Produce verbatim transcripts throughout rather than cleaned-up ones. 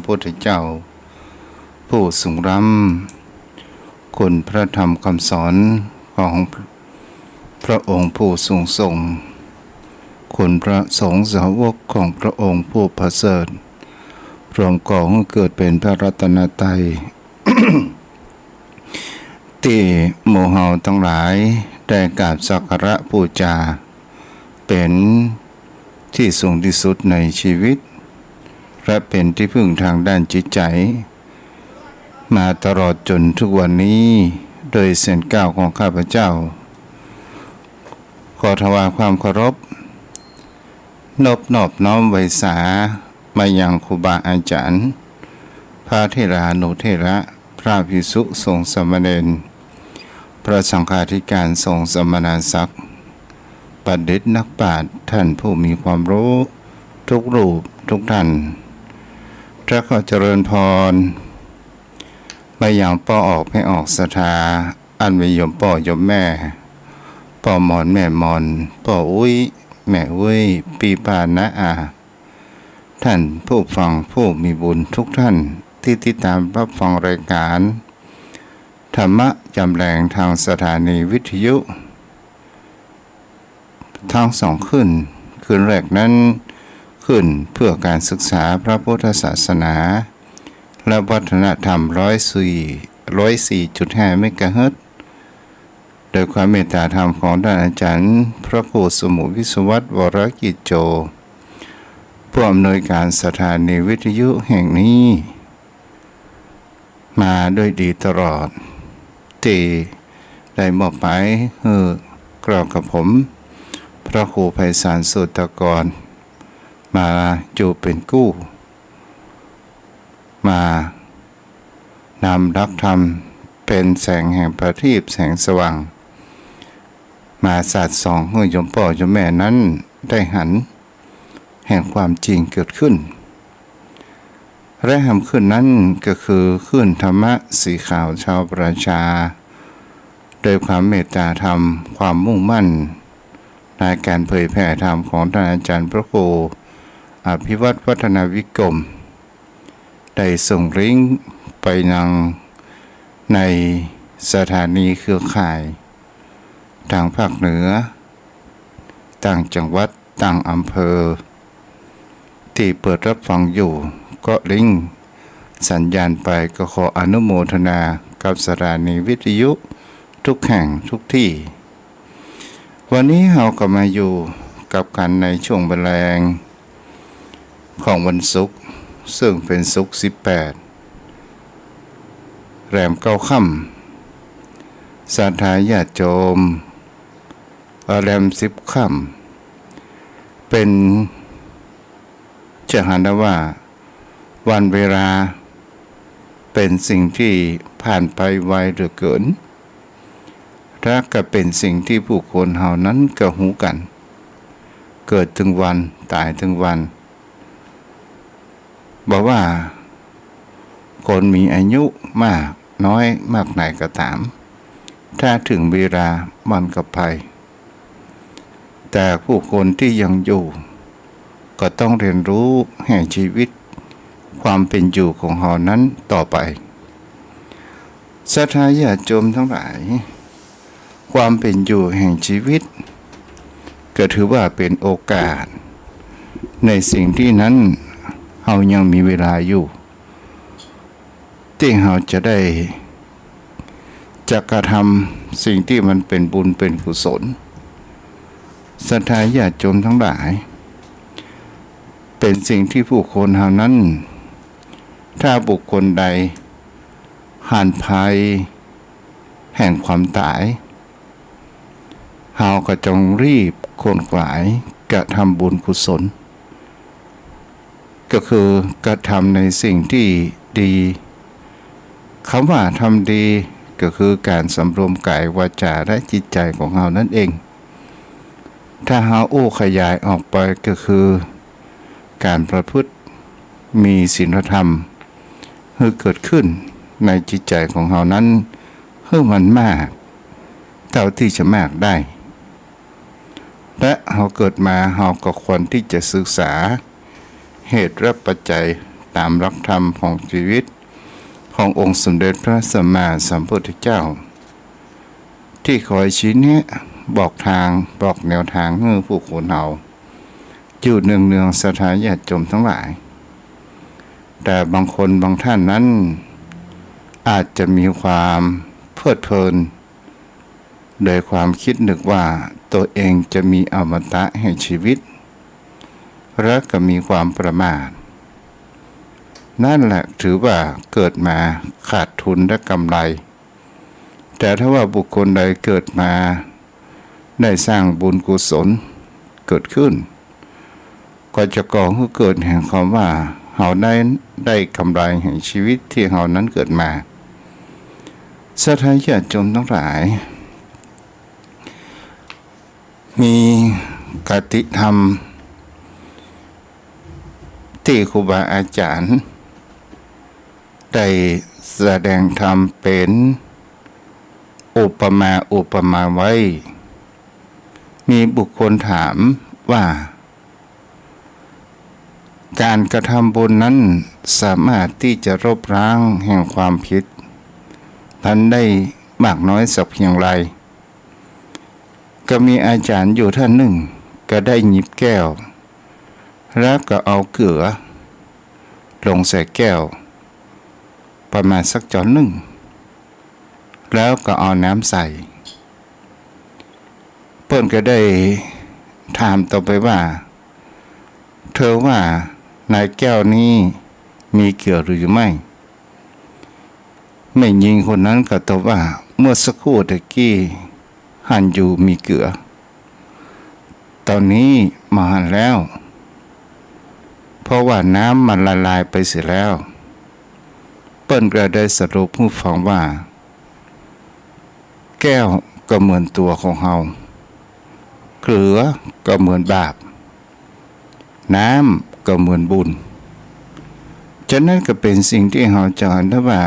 พุทธเจ้าผู้สูงล้ำ คุณพระธรรมคำสอนของพระองค์ผู้สูงส่ง คุณพระสงฆ์สาวกของพระองค์ผู้ประเสริฐ รวมก่อหื้อเกิดเป๋นพระรัตนตรัย ตี้หมู่เฮาตังหลายได้กราบสักการะปู๋จา เป๋นตี้สูงตี้สุดในชีวิต และเป๋นตี้พึ่งตางด้านจิตใจ๋ มาตลอดจ๋นทุกวันนี้ โดยเสียงก้าวของข้าพเจ้า ขอถวายความเคารพ นบนอบน้อมไหว้สา มายังครูบาอาจ๋ารย์ พระเถรานุเถระ พระภิกษุสงฆ์สามเณร พระสังฆาธิการสงฆ์สมณศักดิ์ บัณฑิตนักปราชญ์ ท่านผู้มีความรู้ทุกรูปทุกท่าน และขอเจริญพร มายังป้อออกแม่ออกศรัทธา อันมีโยมป้อโยมแม่ ป้อหมอนแม่หมอน ป้ออุ๊ยแม่อุ๊ย ปี้ป้าน้าอา ท่านผู้ฟังผู้มีบุญทุกท่าน ตี้ติดตามรับฟังรายการธรรมะยามแลงตางสถานีวิทยุ ตึงสองคลื่น คลื่นแรกนั้นคลื่นเพื่อการศึกษาพระพุทธศาสนา และวัฒนธรรม ร้อยสี่ ร้อยสี่จุดห้าเมกะเฮิรตซ์ โดยความเมตตาธรรมของต้านอาจ๋ารย์พระครูสมุห์ วิศวัฒน์ วรกิจโจ ผู้อำนวยการสถานีวิทยุแห่งนี้ มาด้วยดีตลอด ตี้ได้มอบหมายหื้อเกล้ากระผม พระครูไพศาล สุตตะกร มาอยู่เป๋นกู้ มานำหลักธรรมเป๋นแสงแห่งประทีป แสงสว่าง มาสาดส่องหื้อโยมป้อโยมแม่นั้นได้หัน แห่งความจริงเกิดขึ้น และแหมคลื่นนั้นก็คือคลื่นธรรมะสีขาวชาวประชา โดยความเมตตาธรรม ความมุ่งมั่นในการเผยแผ่ธรรมของต้านอาจ๋ารย์พระครูอภิวัฒน์ วัฒนวิกรม ได้ส่งลิงก์ไปยังในสถานีเครือข่าย ตางภาคเหนือ ตางจังหวัด ตางอำเภอ ตี้เปิดรับฟังอยู่ ก็ลิงก์สัญญาณไป ก็ขออนุโมทนากับสถานีวิทยุทุกแห่งทุกตี้ วันนี้เฮาก็มาอยู่กับกั๋นในช่วงบ่ายแลงของวันศุกร์ ซึ่งเป๋นศุกร์สิบแปด แรมเก้าค่ำ ศรัทธาญาติโยม เอ่อ แรมสิบค่ำ เป๋น จะหันได้ว่า วันเวลาเป๋นสิ่งตี้ผ่านไปไวเหลือเกิน และก็เป๋นสิ่งตี้ผู้คนเฮานั้นก็ฮู้กั๋น เกิดตึงวัน ต๋ายตึงวัน บ่ว่าคนมีอายุมากน้อยมากไหนก็ต๋าม ถ้าเถิงเวลามันก็ไป แต่ผู้คนตี้ยังอยู่ ก็ต้องเรียนรู้แห่งชีวิต ความเป๋นอยู่ของเฮานั้นต่อไป ศรัทธาญาติโยมตังหลาย ความเป๋นอยู่แห่งชีวิต ก็ถือว่าเป๋นโอกาส ในสิ่งตี้นั้นเฮายังมีเวลาอยู่ ตี้เฮาจะได้ จะกระทำสิ่งตี้มันเป๋นบุญเป๋นกุศล ศรัทธาญาติโยมตังหลาย เป๋นสิ่งตี้ผู้คนเฮานั้น ถ้าบุคคลใดหันภัยแห่งความต๋าย เฮาก็จงรีบขวนขวายกระทำบุญกุศล ก็คือกระทำในสิ่งตี้ดี กำว่าทำดีก็คือก๋านสำรวมก๋าย วาจา และจิตใจ๋ของเฮานั้นเอง ถ้าเฮาอู้ขยายออกไปก็คือก๋านประพฤติมีศีลธรรม หื้อเกิดขึ้นในจิตใจ๋ของเฮานั้น หื้อมันมากเต้าตี้จะมากได้ และเฮาเกิดมาเฮาก็ควรตี้จะศึกษาเหตุและปัจจัย ต๋ามหลักธรรมของจีวิตขององค์สมเด็จพระสัมมาสัมพุทธเจ้า ตี้คอยชี้แนะบอกตาง บอกแนวตางหื้อผู้คนเฮาอยู่เนืองๆ ศรัทธาญาติโยมตังหลาย แต่บางคนบางต้านนั้นอาจจะมีความเพลิดเพลิน โดยความกึ๊ดนึกว่าตั๋วเองจะมีอมตะแห่งจีวิต และก็มีความประมาท นั่นแหละถือว่าเกิดมาขาดทุนและกำไร แต่ถ้าว่าบุคคลใดเกิดมาได้สร้างบุญกุศลเกิดขึ้น ก็จะก่อหื้อเกิดแห่งความว่าเฮาได้ ได้กำไรแห่งจีวิตตี้เฮานั้นเกิดมา ศรัทธาญาติโยมตังหลาย มีคติธรรมตี้ครูบาอาจ๋ารย์ได้แสดงธรรมเป๋นอุปมาอุปไมยไว้ มีบุคคลถามว่า ก๋านกระทำบุญนั้นสามารถตี้จะลบล้างแห่งความผิดนั้นได้มากน้อยสักเพียงไร ก็มีอาจ๋ารย์อยู่ต้านนึ่งก็ได้หยิบแก้ว แล้วก็เอาเกลือลงใส่แก้วประมาณสักจ๊อนนึ่ง แล้วก็เอาน้ำใส่ เปิ้นก็ได้ถามต่อไปว่า เธอว่าในแก้วนี้มีเกลือหรือไม่ แม่ญิงคนนั้นก็ตอบว่า เมื่อสักครู่ตะกี้หันอยู่มีเกลือ ต๋อนนี้บ่หันแล้ว เพราะว่าน้ำมันละลายไปเสียแล้ว เปิ้นก็ได้สรุปหื้อฟังว่า แก้วก็เหมือนตั๋วของเฮา เกลือก็เหมือนบาป น้ำก็เหมือนบุญ ฉะนั้นก็เป๋นสิ่งตี้เฮาจะหันได้ว่า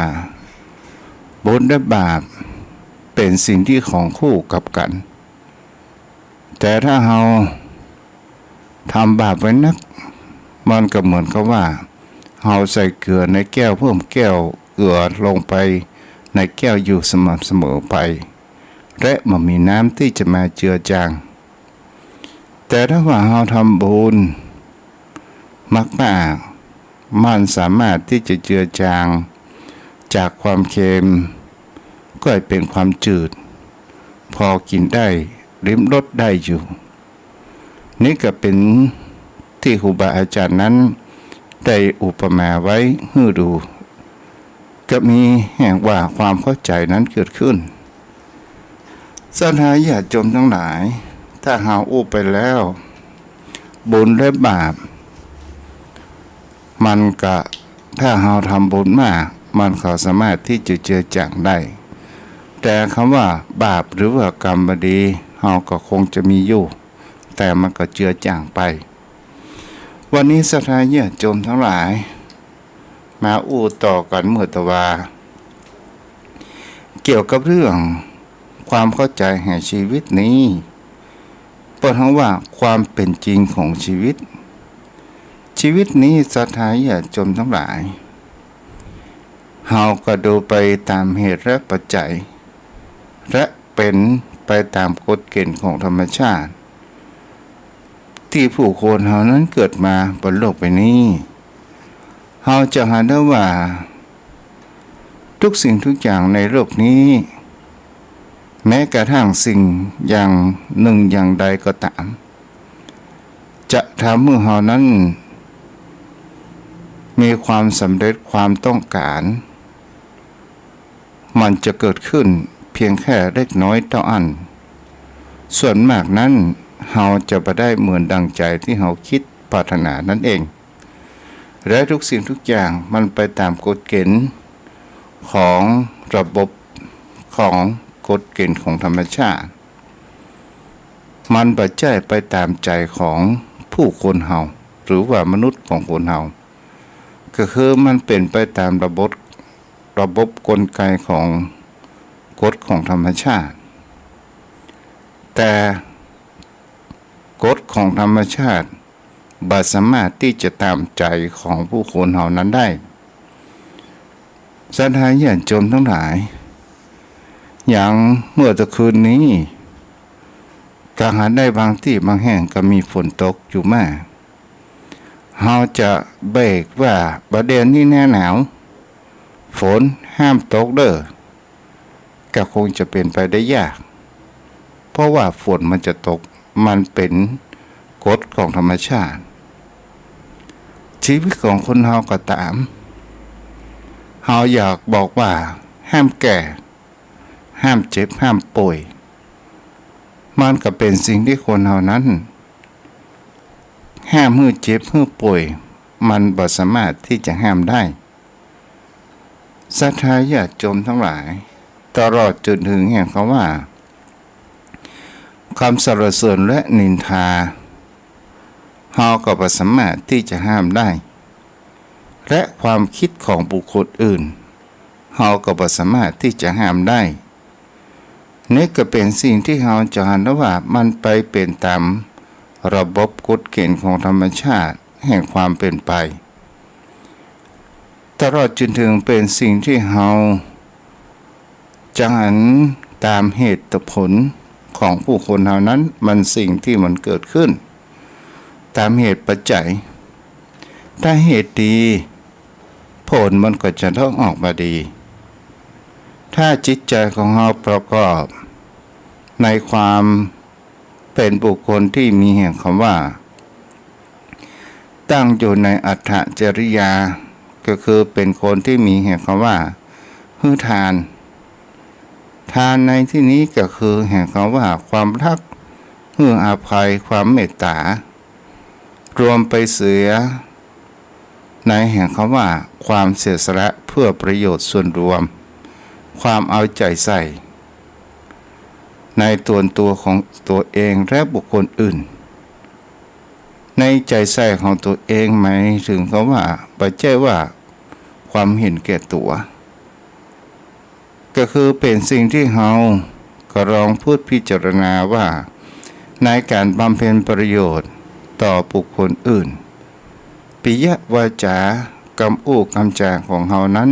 บุญและบาปเป๋นสิ่งตี้ของคู่กับกั๋น แต่ถ้าเฮาทำบาปไว้นัก มันก็เหมือนกับว่าเฮาใส่เกลือในแก้ว เพิ่มแก้วเกลือลงไปในแก้วอยู่สม่ำเสมอไป และบ่มีน้ำตี้จะมาเจือจาง แต่ถ้าว่าเฮาทำบุญมากๆ มันสามารถตี้จะเจือจางจากความเค็ม ก็ให้เป๋นความจืด พอกิ๋นได้ ลิ้มรสได้อยู่ นี่ก็เป๋นตี้ครูบาอาจ๋ารย์นั้นได้อุปมาไว้หื้อดู ก็มีแห่งว่าความเข้าใจ๋นั้นเกิดขึ้น ศรัทธาญาติโยมตังหลาย ถ้าเฮาอู้ไปแล้ว บุญและบาป มันก็ ถ้าเฮาทำบุญมาก มันก็สามารถตี้จะเจือจางได้ แต่กำว่าบาปหรือว่ากรรมบ่ดี เฮาก็คงจะมีอยู่ แต่มันก็เจือจางไป วันนี้ศรัทธาญาติโยมตังหลาย มาอู้ต่อกั๋นเมื่อตะวา เกี่ยวกับเรื่องความเข้าใจ๋แห่งจีวิตนี้ เปิ้นฮ้องว่าความเป๋นจริงของจีวิต จีวิตนี้ศรัทธาญาติโยมตังหลาย เฮาก็ดูไปต๋ามเหตุและปัจจัย และเป๋นไปต๋ามกฎเกณฑ์ของธรรมชาติ ตี้ผู้คนเฮานั้นเกิดมาบนโลกใบนี้ เฮาจะหันได้ว่า ทุกสิ่งทุกอย่างในโลกนี้ แม้กระทั่งสิ่งอย่างนึ่งอย่างใดก็ต๋าม จะทำหื้อเฮานั้นมีความสำเร็จความต้องก๋าน มันจะเกิดขึ้นเพียงแค่เล็กน้อยเต้าอั้น ส่วนมากนั้นเฮาจะบ่ได้เหมือนดังใจ๋ตี้เฮากึ๊ดปรารถนานั้นเอง และทุกสิ่งทุกอย่างมันไปต๋ามกฎเกณฑ์ของระบบของกฎเกณฑ์ของธรรมชาติ มันบ่ใจ้ไปต๋ามใจ๋ของผู้คนเฮา หรือว่ามนุษย์ของคนเฮา ก็คือมันเป๋นไปต๋ามระบบ ระบบกลไกของกฎของธรรมชาติ แต่กฎของธรรมชาติ บ่สามารถตี้จะต๋ามใจ๋ของผู้คนเหล่านั้นได้ ศรัทธาญาติโยมตังหลาย อย่างเมื่อตะคืนนี้ ก็หันได้บางตี้บางแห่งก็มีฝนตกอยู่มา เฮาจะเบรกว่าบ่าเดือนนี้หน้าหนาว ฝนห้ามตกเด้อ ก็คงจะเป๋นไปได้ยาก เพราะว่าฝนมันจะตก มันเป๋นกฎของธรรมชาติ ชีวิตของคนเฮาก็ต๋าม เฮาอยากบอกว่าห้ามแก่ ห้ามเจ็บ ห้ามป่วย มันก็เป๋นสิ่งตี้คนเฮานั้น ห้ามหื้อเจ็บหื้อป่วย มันบ่สามารถตี้จะห้ามได้ ศรัทธาญาติโยมตังหลาย ตลอดจ๋นเถิงแห่งกำว่า กำสรรเสริญและนินทา เฮาก็บ่สามารถตี้จะห้ามได้ และความกึ๊ดของบุคคลอื่น เฮาก็บ่สามารถตี้จะห้ามได้ นี่ก็เป๋นสิ่งตี้เฮาจะหันว่ามันไปเป๋นต๋ามระบบกฎเกณฑ์ของธรรมชาติแห่งความเป๋นไป ตลอดจ๋นเถิงเป๋นสิ่งตี้เฮาจะหันต๋ามเหตุผลของผู้คนเหล่านั้น มันสิ่งตี้มันเกิดขึ้น ต๋ามเหตุปัจจัย ถ้าเหตุดี ผลมันก็จะต้องออกมาดี ถ้าจิตใจ๋ของเฮาประกอบในความเป๋นบุคคลตี้มีแห่งกำว่า ตั้งอยู่ในอัตตจริยา ก็คือเป๋นคนตี้มีแห่งกำว่า หื้อทาน ทานในตี้นี้ก็คือแห่งกำว่า ความฮัก หื้ออภัย ความเมตต๋า รวมไปเสียในแห่งกำว่า ความเสียสละเพื่อประโยชน์ส่วนรวม ความเอาใจ๋ใส่ ในต๋นตั๋วของตั๋วเองและบุคคลอื่น ในใจ๋ใส่ของตั๋วเองหมายเถิงกำว่า บ่ใจ้ว่าความเห็นแก่ตั๋ว ก็คือเป๋นสิ่งตี้เฮาก็ลองพูดพิจารณาว่า ในก๋านบำเพ็ญประโยชน์ต่อบุคคลอื่น ปิยวาจา กำอู้กำจ๋าของเฮานั้น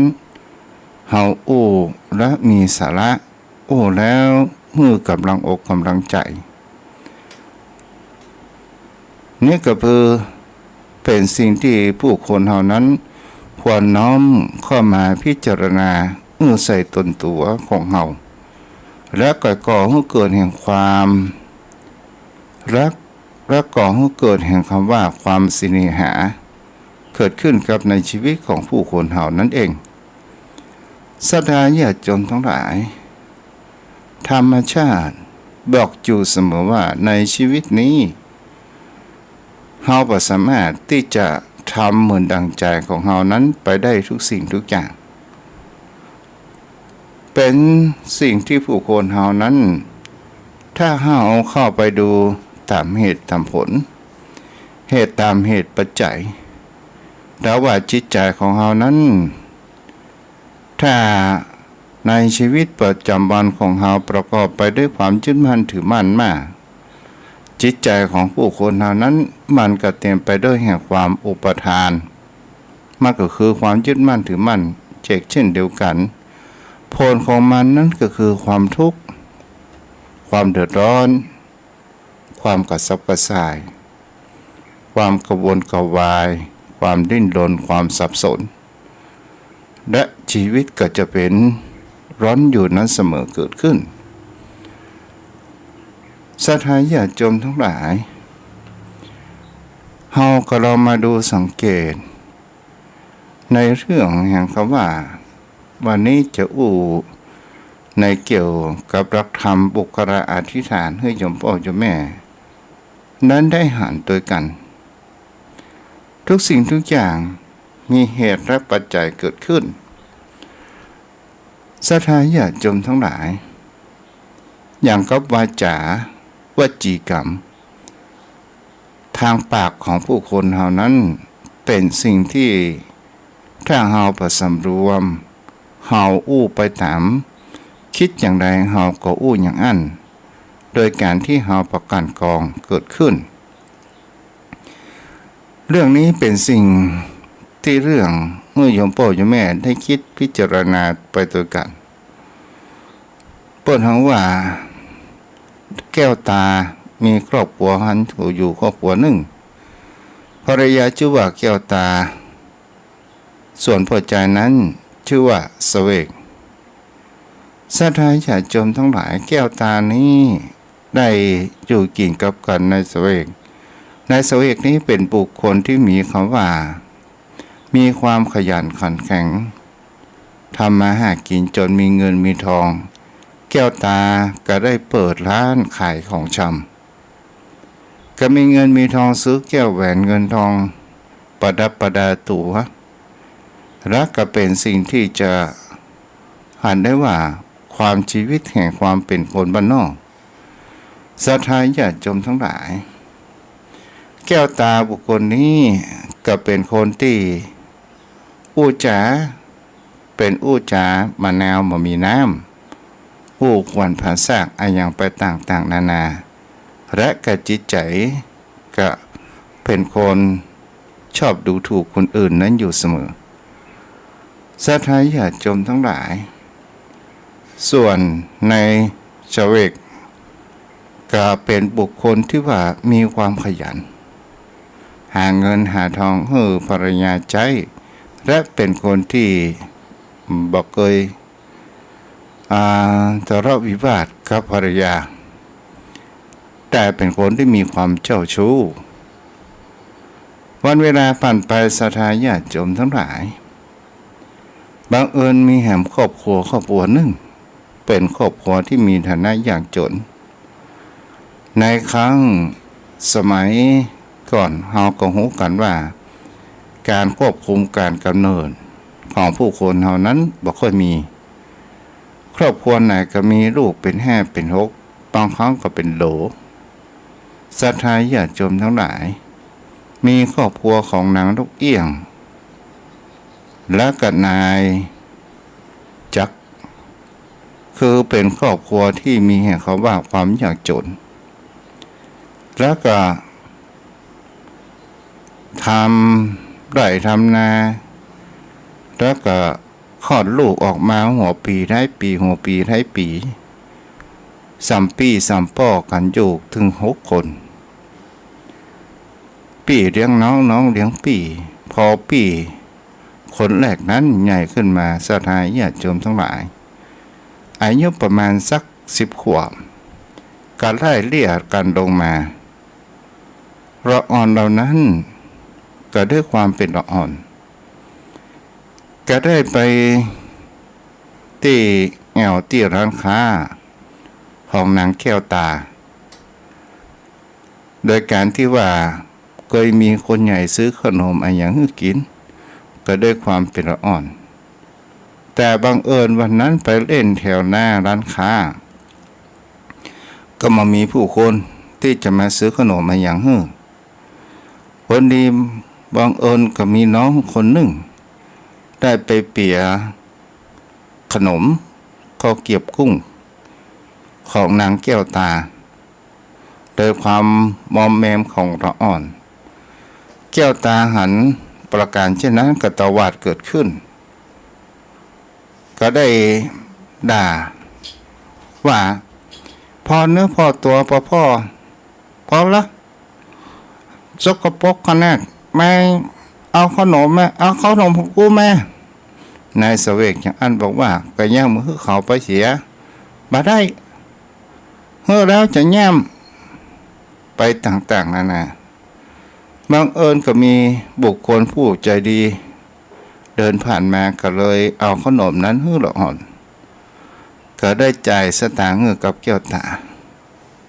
เฮาอู้และมีสาระ อู้แล้วหื้อกำลังอกกำลังใจ๋ นี่ก็คือเป๋นสิ่งตี้ผู้คนเฮานั้นควรน้อมเข้ามาพิจารณาอู้ใส่ต๋นตั๋วของเฮา และก็ก่อหื้อเกิดแห่งความฮัก และก่อหื้อเกิดแห่งกำว่า ความเสน่หา เกิดขึ้นกับในชีวิตของผู้คนเฮานั้นเอง ศรัทธาญาติโยมตังหลาย ธรรมชาติบอกอยู่เสมอว่าในชีวิตนี้ เฮาบ่สามารถตี้จะทำเหมือนดั่งใจ๋ของเฮานั้นไปได้ทุกสิ่งทุกอย่าง เป๋นสิ่งตี้ผู้คนเฮานั้น ถ้าเฮาเข้าไปดูต๋ามเหตุต๋ามผล เหตุต๋ามเหตุปัจจัย แต่ว่าจิตใจ๋ของเฮานั้น ถ้าในชีวิตประจ๋ำวันของเฮาประกอบไปด้วยความยึดมั่นถือมั่นมา จิตใจ๋ของผู้คนเฮานั้นมันก็เต๋มไปด้วยแห่งความอุปาทาน มันก็คือความยึดมั่นถือมั่นเจกเจ้นเดียวกั๋น ผลของมันนั้นก็คือความทุกข์ ความเดือดร้อน ความกระสับกระส่าย ความกระวนกระวาย ความดิ้นรน ความสับสน และชีวิตก็จะเป๋นร้อนอยู่นั้นเสมอเกิดขึ้น ศรัทธาญาติโยมตังหลาย เฮาก็ลองมาดูสังเกต ในเรื่องแห่งกำว่า วันนี้จะอู้ในเกี่ยวกับหลักธรรมปุคคละอธิษฐานหื้อโยมป้อโยมแม่ นั้นได้หันตวยกั๋น ทุกสิ่งทุกอย่างมีเหตุและปัจจัยเกิดขึ้น ศรัทธาญาติโยมตังหลาย อย่างกับวาจ๋า วจีกรรม ตางปากของผู้คนเฮานั้นเป๋นสิ่งตี้ถ้าเฮาบ่สำรวม เฮาอู้ไปต๋าม กึ๊ดอย่างใดเฮาก็อู้อย่างอั้น โดยก๋านตี้เฮาบ่กลั่นกรองเกิดขึ้น เรื่องนี้เป๋นสิ่งตี้เรื่องหื้อโยมป้อโยมแม่ได้กึ๊ดพิจารณาไปตวยกั๋น เปิ้นหันว่า แก้วตามีครอบครัวหันอยู่ครอบครัวนึ่ง ภรรยาจื้อว่าแก้วตา ส่วนป้อจายนั้นจื้อว่าเสวก ศรัทธาญาติโยมตังหลาย แก้วตานี้ได้อยู่กิ๋นกับกั๋นนายเสวก นายเสวกนี้เป๋นบุคคลตี้มีกำว่า มีความขยันขันแข็ง ทำมาหากิ๋นจ๋นมีเงินมีทอง แก้วตาก็ได้เปิดร้านขายของชำ ก็มีเงินมีทองซื้อแก้วแหวนเงินทองประดับประดาตั๋ว และก็เป๋นสิ่งตี้จะหันได้ว่าความชีวิตแห่งความเป๋นคนบ้านนอก ศรัทธาญาติโยมตังหลาย แก้วตาบุคคลนี้ก็เป๋นคนตี้อู้จ๋า เป๋นอู้จ๋าบ่าแนวบ่มีน้ำ อู้ขวัญผาสากอะหยังไปต่างๆ นานา และก็จิตใจ๋ก็เป๋นคนชอบดูถูกคนอื่นนั้นอยู่เสมอ ศรัทธาญาติโยมตังหลาย ส่วนนายเสวกก็เป๋นบุคคลตี้ว่ามีความขยัน หาเงินหาทองหื้อภรรยาใจ๊ และเป๋นคนตี้บ่เกย อ่า ทะเลาะวิวาทกับภรรยา แต่เป๋นคนตี้มีความเจ้าชู้ วันเวลาผ่านไป ศรัทธาญาติโยมตังหลาย บังเอิญมีแหมครอบครัวครอบครัวนึ่ง เป๋นครอบครัวตี้มีฐานะยากจ๋น ในครั้งสมัยก่อนเฮาก็ฮู้กั๋นว่า ก๋านควบคุมก๋านก๋ำเนิดของผู้คนเฮานั้นบ่ค่อยมี ครอบครัวไหนก็มีลูกเป๋นห้าเป๋นหก บางครั้งก็เป๋นโหล ศรัทธาญาติโยมตังหลาย มีครอบครัวของนางนกเอี้ยง และก็นายจักร คือเป๋นครอบครัวตี้มีแหมกำว่าความยากจ๋น และก็ทำไร่ทำนา และก็คลอดลูกออกมาหัวปี๋ท้ายปี๋ หัวปี๋ท้ายปี๋ สามปี้สามป้อกั๋นอยู่เถิงหกคน ปี้เลี้ยงน้อง น้องเลี้ยงปี้ พอปี้คนแรกนั้นใหญ่ขึ้นมา ศรัทธาญาติโยมตังหลาย อายุประมาณสักสิบขวบ ก็ไล่เลี่ยกั๋นลงมา ละอ่อนเหล่านั้นก็ด้วยความเป๋นละอ่อน ก็ได้ไปตี้แอ่วตี้ร้านค้าของนางแก้วตา โดยก๋านตี้ว่าเกยมีคนใหญ่ซื้อเข้าหนมอะหยังหื้อกิ๋น ก็ด้วยความเป๋นละอ่อน แต่บังเอิญวันนั้นไปเล่นแถวหน้าร้านค้า ก็บ่มีผู้คนตี้จะมาซื้อเข้าหนมอะหยังหื้อ พอดีบังเอิญก็มีน้องคนนึ่ง ได้ไปเปียเข้าหนม ข้าวเกรียบกุ้ง ของนางแก้วตา โดยความมอมแมมของละอ่อน แก้วตาหันประก๋านเจ้นนั้นก็ตวาดเกิดขึ้น ก็ได้ด่าว่า ผ่อเนื้อผ่อตั๋วบ่ผ่อ ผ่อละ สกปรกขนาด แม่เอาเข้าหนมแม่ เอาเข้าหนมของกูแม่ นายเสวกอย่างอั้นบอกว่า ก็ยังบ่หื้อเขาไปเสีย บ่ได้ หื้อแล้วจะแย้ม ไปต่างๆ นานา บังเอิญก็มีบุคคลผู้ใจ๋ดี เดินผ่านมาก็เลยเอาเข้าหนมนั้นหื้อละอ่อน ก็ได้จ่ายสตางค์หื้อกับแก้วตา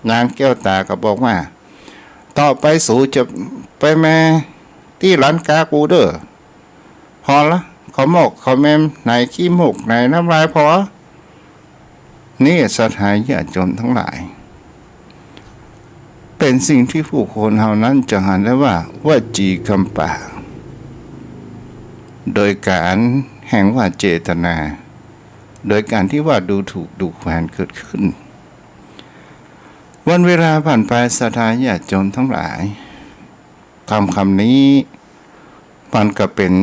นางแก้วตาก็บอกว่า ต่อไปสูจะไปแม่ตี้ร้านก๊ากูเด้อ ผ่อละ ข้าวหมกข้าวแมมไหนขี้มูกไหนน้ำลายผ่อ นี่ศรัทธาญาติโยมตังหลาย เป๋นสิ่งตี้ผู้คนเฮานั้นจะหันได้ว่าวจีกรรมปาก โดยก๋านแห่งว่าเจตนา โดยก๋านตี้ว่าดูถูกดูแควนเกิดขึ้น วันเวลาผ่านไป ศรัทธาญาติโยมตังหลาย กำ กำนี้ มันก็เป๋น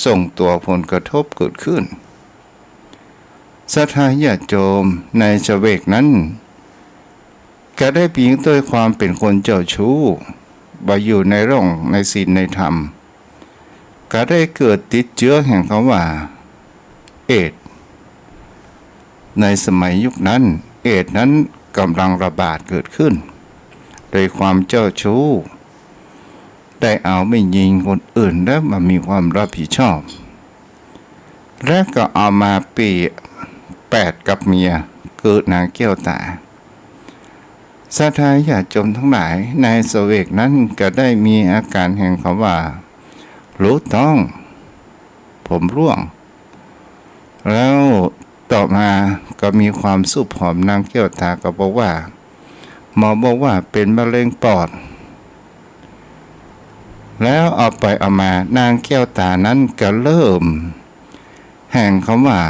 ส่งตั๋วผลกระทบเกิดขึ้น ศรัทธาญาติโยม ในสเวกนั้น ก็ได้ปิ๊งตวยความเป๋นคนเจ้าชู้ บ่อยู่ในร่องในศีลในธรรม ก็ได้เกิดติดเจื้อแห่งกำว่า เอดส์ ในสมัยยุคนั้น เอดส์นั้นก่ำลังระบาดเกิดขึ้น โดยความเจ้าชู้ ได้เอาแม่ญิงคนอื่นแล้วบ่มีความรับผิดชอบ และก็เอามาเปียแปดกับเมีย เกิดนางแก้วต๋า ศรัทธาญาติโยมตังหลาย ในสเวกนั้นก็ได้มีอาก๋านแห่งกำว่า หลูต้อง ผมร่วง แล้วต่อมาก็มีความสูบผอม นางแก้วต๋าก็บอกว่า หมอบอกว่าเป๋นมะเร็งปอด แล้วเอาไปเอามา นางแก้วต๋านั้นก็เริ่มแห่งกำว่า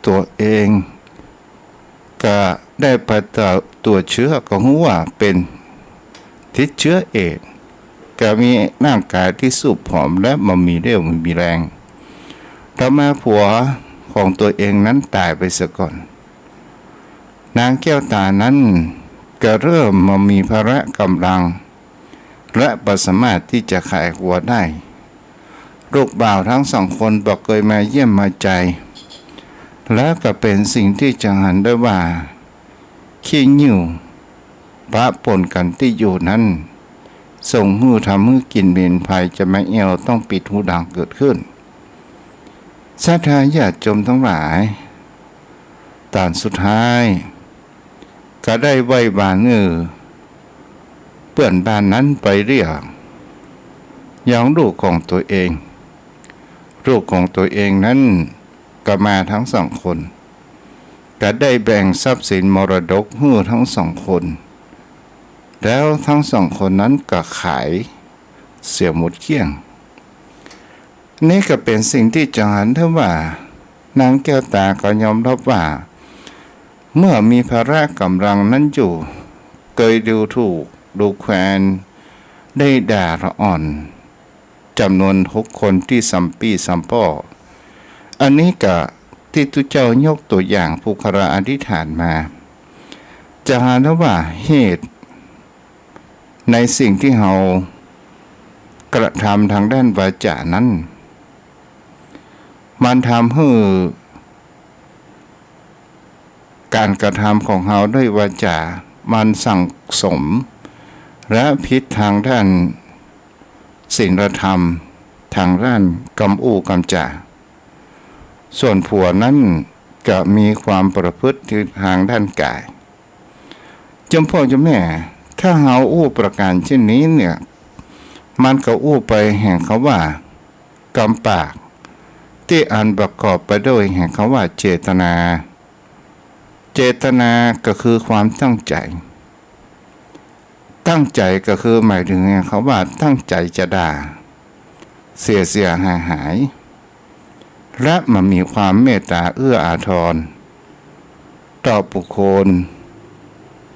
ตั๋วเอง ก็ได้ไปตรวจเจื้อ ก็ฮู้ว่าเป๋นติดเจื้อเอดส์ ก็มีร่างก๋ายตี้สูบผอมและบ่มีเรี่ยวบ่มีแรง ต่อมาผัวของตั๋วเองนั้นต๋ายไปเสียก่อน นางแก้วต๋านั้นก็เริ่มบ่มีพละก๋ำลัง และบ่สามารถตี้จะขายครัวได้ ลูกบ่าวตึงสองคนบ่เกยมาเยี่ยมมาใจ๋ และก็เป๋นสิ่งตี้จะหันได้ว่า ขี้เหง้าปะปนกั๋นตี้อยู่นั้น ส่งหื้อทำหื้อกิ๋นเบญภัย จะมาแอ่วต้องปิดฮูดังเกิดขึ้น ศรัทธาญาติโยมตังหลาย ต๋อนสุดท้าย ก็ได้ไหว้วานหื้อเปื้อนบ้านนั้นไปเรียกยังลูกของตั๋วเอง ลูกของตั๋วเองนั้นก็มาตึงสองคน ก็ได้แบ่งทรัพย์สินมรดกหื้อตึงสองคน แล้วตึงสองคนนั้นก็ขายเสียหมดเกลี้ยง นี่ก็เป๋นสิ่งตี้จะหันได้ว่า นางแก้วต๋าก็ยอมรับว่า เมื่อมีพละก๋ำลังนั้นอยู่ เกยดูถูกดูแควน ได้ด่าละอ่อน จ๋ำนวนหกคนตี้สามปี้สามป้อ อันนี้ก็ตี้ตุ๊เจ้ายกตั๋วอย่างปุคคละอธิษฐานมา จะหันได้ว่าเหตุ ในสิ่งตี้เฮากระทำตางด้านวาจ๋านั้น มันทำหื้อก๋านกระทำของเฮาด้วยวาจ๋า มันสั่งสม และผิดตางด้านศีลธรรม ตางด้านกำอู้กำจ๋า ส่วนผัวนั้นก็มีความประพฤติตางด้านก๋าย โยมพ่อโยมแม่ ถ้าเฮาอู้ประก๋านเช่นนี้เนี่ย มันก็อู้ไปแห่งกำว่ากำปาก ตี้อันประกอบไปด้วยแห่งกำว่าเจตนา เจตนาก็คือความตั้งใจ๋ ตั้งใจ๋ก็คือหมายเถิงแห่งกำว่าตั้งใจ๋จะด่า เสียเสียหายหาย และบ่มีความเมตต๋าเอื้ออาทร ต่อบุคคล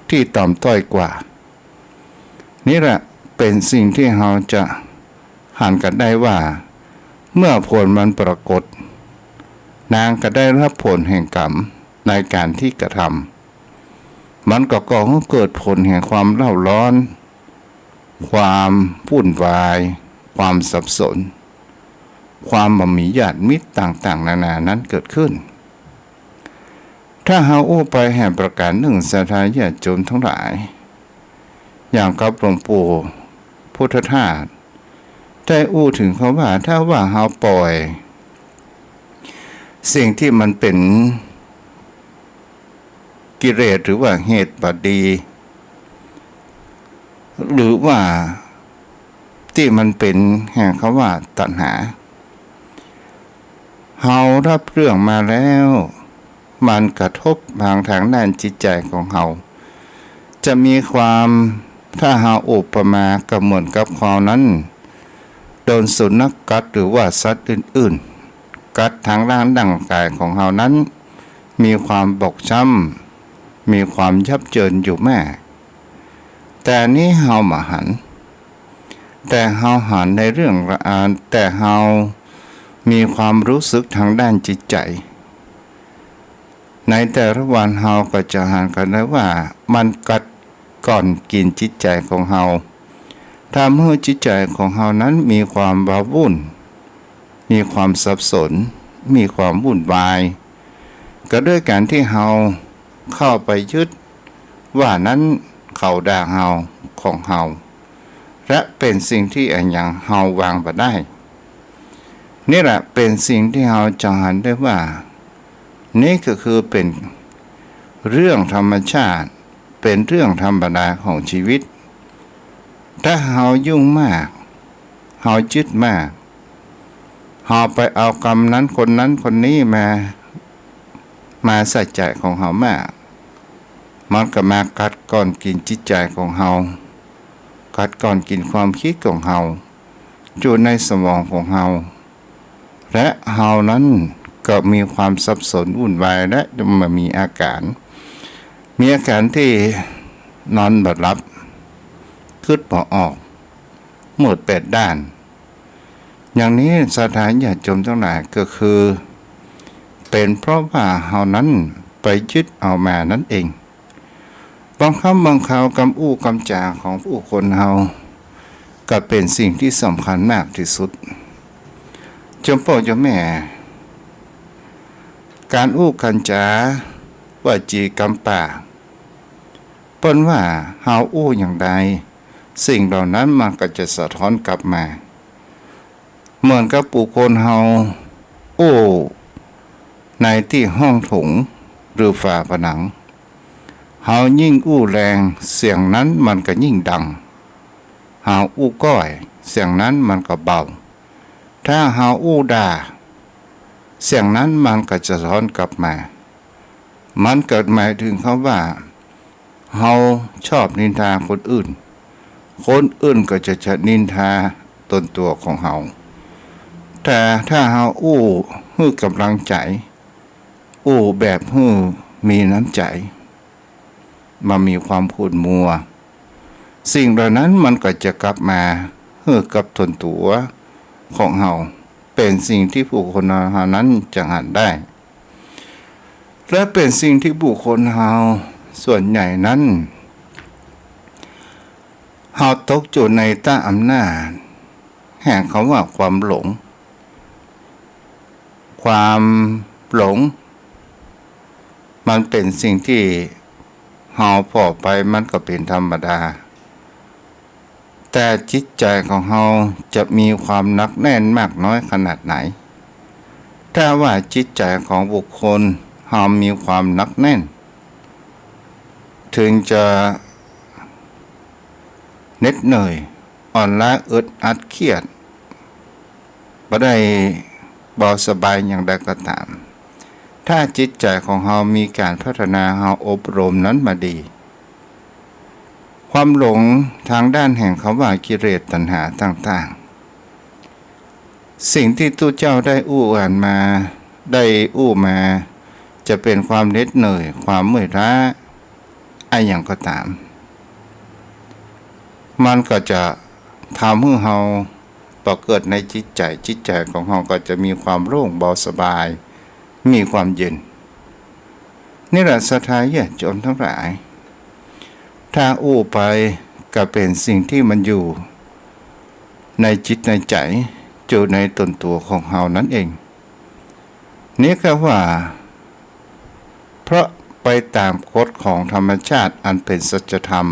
ตี้ต่ำต้อยกว่า นี่แหละเป๋นสิ่งตี้เฮาจะหันกั๋นได้ว่า เมื่อผลมันปรากฏ นางก็ได้ฮับผลแห่งกรรมในก๋านตี้กระทำ มันก็ก่อหื้อเกิดผลแห่งความเล่าร้อน ความวุ่นวาย ความสับสน ความบ่มีญาติมิตรต่างๆ นานานั้นเกิดขึ้น ถ้าเฮาอู้ไปแหมประก๋านนึ่ง ศรัทธาญาติโยมตังหลาย อย่างกับหลวงปู่พุทธทาส ได้อู้เถิงกำว่า ถ้าว่าเฮาปล่อยสิ่งตี้มันเป๋นกิเลส หรือว่าเหตุบ่ดี หรือว่าตี้มันเป๋นแห่งกำว่าตัณหา เฮาฮับเรื่องมาแล้ว มันกระทบตาง ตางด้านจิตใจ๋ของเฮา จะมีความ ถ้าเฮาอุปมาก็เหมือนกับคราวนั้น โดนสุนัขกัดหรือว่าสัตว์อื่นๆ กัดตางด้านร่างก๋ายของเฮานั้น มีความบอบช้ำ มีความยับเยินอยู่แม่ แต่นี้เฮาบ่หัน แต่เฮาหันในเรื่องละอาน แต่เฮามีความรู้สึกทางด้านจิตใจ๋ ในแต่ละวันเฮาก็จะหันกั๋นได้ว่ามันกัดก้อนกิ๋นจิตใจ๋ของเฮา ทำหื้อจิตใจ๋ของเฮานั้นมีความว้าวุ่น มีความสับสน มีความวุ่นวาย ก็ด้วยก๋านตี้เฮาเข้าไปยึดว่านั้นเขาด่าเฮา ของเฮา และเป๋นสิ่งตี้อะหยังเฮาวางบ่ได้ นี่แหละเป๋นสิ่งตี้เฮาจะหันได้ว่า นี่ก็คือเป๋นเรื่องธรรมชาติ เป๋นเรื่องธรรมดาของชีวิต ถ้าเฮายุ่งมาก เฮายึดมาก เฮาไปเอากำนั้นคนนั้นคนนี้มา มาใส่ใจ๋ของเฮามาก มันก็มากัดก้อนกิ๋นจิตใจ๋ของเฮา กัดก้อนกิ๋นความกึ๊ดของเฮา อยู่ในสมองของเฮา และเฮานั้นก็มีความสับสนวุ่นวาย และมันมีอาก๋าน มีอาก๋านตี้นอนบ่หลับ กึ๊ดบ่ออก มืดแปดด้าน อย่างนี้ศรัทธาญาติโยมตังหลาย ก็คือเป๋นเพราะว่าเฮานั้นไปยึดเอามานั้นเอง บางครั้งบางคราวกำอู้กำจ๋าของผู้คนเฮา ก็เป๋นสิ่งตี้สำคัญมากตี้สุด โยมป้อโยมแม่ ก๋านอู้ก๋านจ๋า วจีกรรมปาก เปิ้นว่าเฮาอู้อย่างใด สิ่งเหล่านั้นมันก็จะสะท้อนกลับมา เหมือนกับบุคคลเฮาอู้ในตี้ห้องโถงหรือฝาผนัง เฮายิ่งอู้แรง เสียงนั้นมันก็ยิ่งดัง เฮาอู้ก้อย เสียงนั้นมันก็เบา ถ้าเฮาอู้ด่า เสียงนั้นมันก็จะสะท้อนกลับมา มันก็หมายถึงคำว่า เฮาชอบนินทาคนอื่น คนอื่นก็จะ จะนินทาตนตั๋วของเฮา แต่ถ้าเฮาอู้หื้อกำลังใจ๋ อู้แบบหื้อมีน้ำใจ๋ บ่มีความขุ่นมัว สิ่งเหล่านั้นมันก็จะกลับมาหื้อกับตนตั๋วของเฮา เป๋นสิ่งตี้บุคคลเฮานั้นจะหันได้ และเป๋นสิ่งตี้บุคคลเฮาส่วนใหญ่นั้น เฮาตกอยู่ในใต้อำนาจแห่งคำว่าความหลง ความหลง มันเป๋นสิ่งตี้เฮาผ่อไปมันก็เป๋นธรรมดา แต่จิตใจ๋ของเฮาจะมีความหนักแน่นมากน้อยขนาดไหน ถ้าว่าจิตใจ๋ของบุคคลเฮามีความหนักแน่น ถึงจะเหน็ดเหนื่อย อ่อนล้า อึดอัด เครียด บ่ได้เบาสบายอย่างใดก็ต๋าม ถ้าจิตใจ๋ของเฮามีก๋านพัฒนา เฮาอบรมนั้นมาดี ความหลงทางด้านแห่งคำว่ากิเลสตัณหาต่างๆ สิ่งตี้ตุ๊เจ้าได้อู้อ่านมา ได้อู้มา จะเป๋นความเหน็ดเหนื่อย ความเมื่อยล้า อะหยังก็ต๋าม มันก็จะทำหื้อเฮาปรากฏในจิตใจ๋ จิตใจ๋ของเฮาก็จะมีความโล่งเบาสบาย มีความเย็น นี่แหละศรัทธาญาติโยมตังหลาย ถ้าอู้ไปก็เป๋นสิ่งตี้มันอยู่ในจิตในใจ๋ อยู่ในตนตั๋วของเฮานั้นเอง นี่ก็ว่า เพราะไปต๋ามกฎของธรรมชาติอันเป๋นสัจธรรม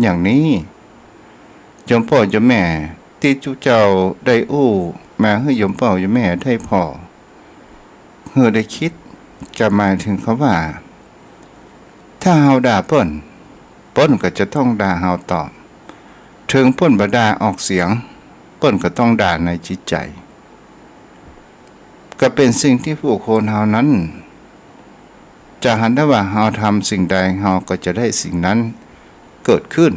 อย่างนี้ โยมป้อโยมแม่ ตี้ตุ๊เจ้าได้อู้มาหื้อโยมป้อโยมแม่ได้ผ่อ หื้อได้กึ๊ด จะหมายถึงคำว่า ถ้าเฮาด่าเปิ้น เปิ้นก็จะต้องด่าเฮาตอบ เถิงเปิ้นบ่ด่าออกเสียง เปิ้นก็ต้องด่าในจิตใจ๋ ก็เป๋นสิ่งตี้บุคคลเฮานั้น จะหันได้ว่าเฮาทำสิ่งใด เฮาก็จะได้สิ่งนั้นเกิดขึ้น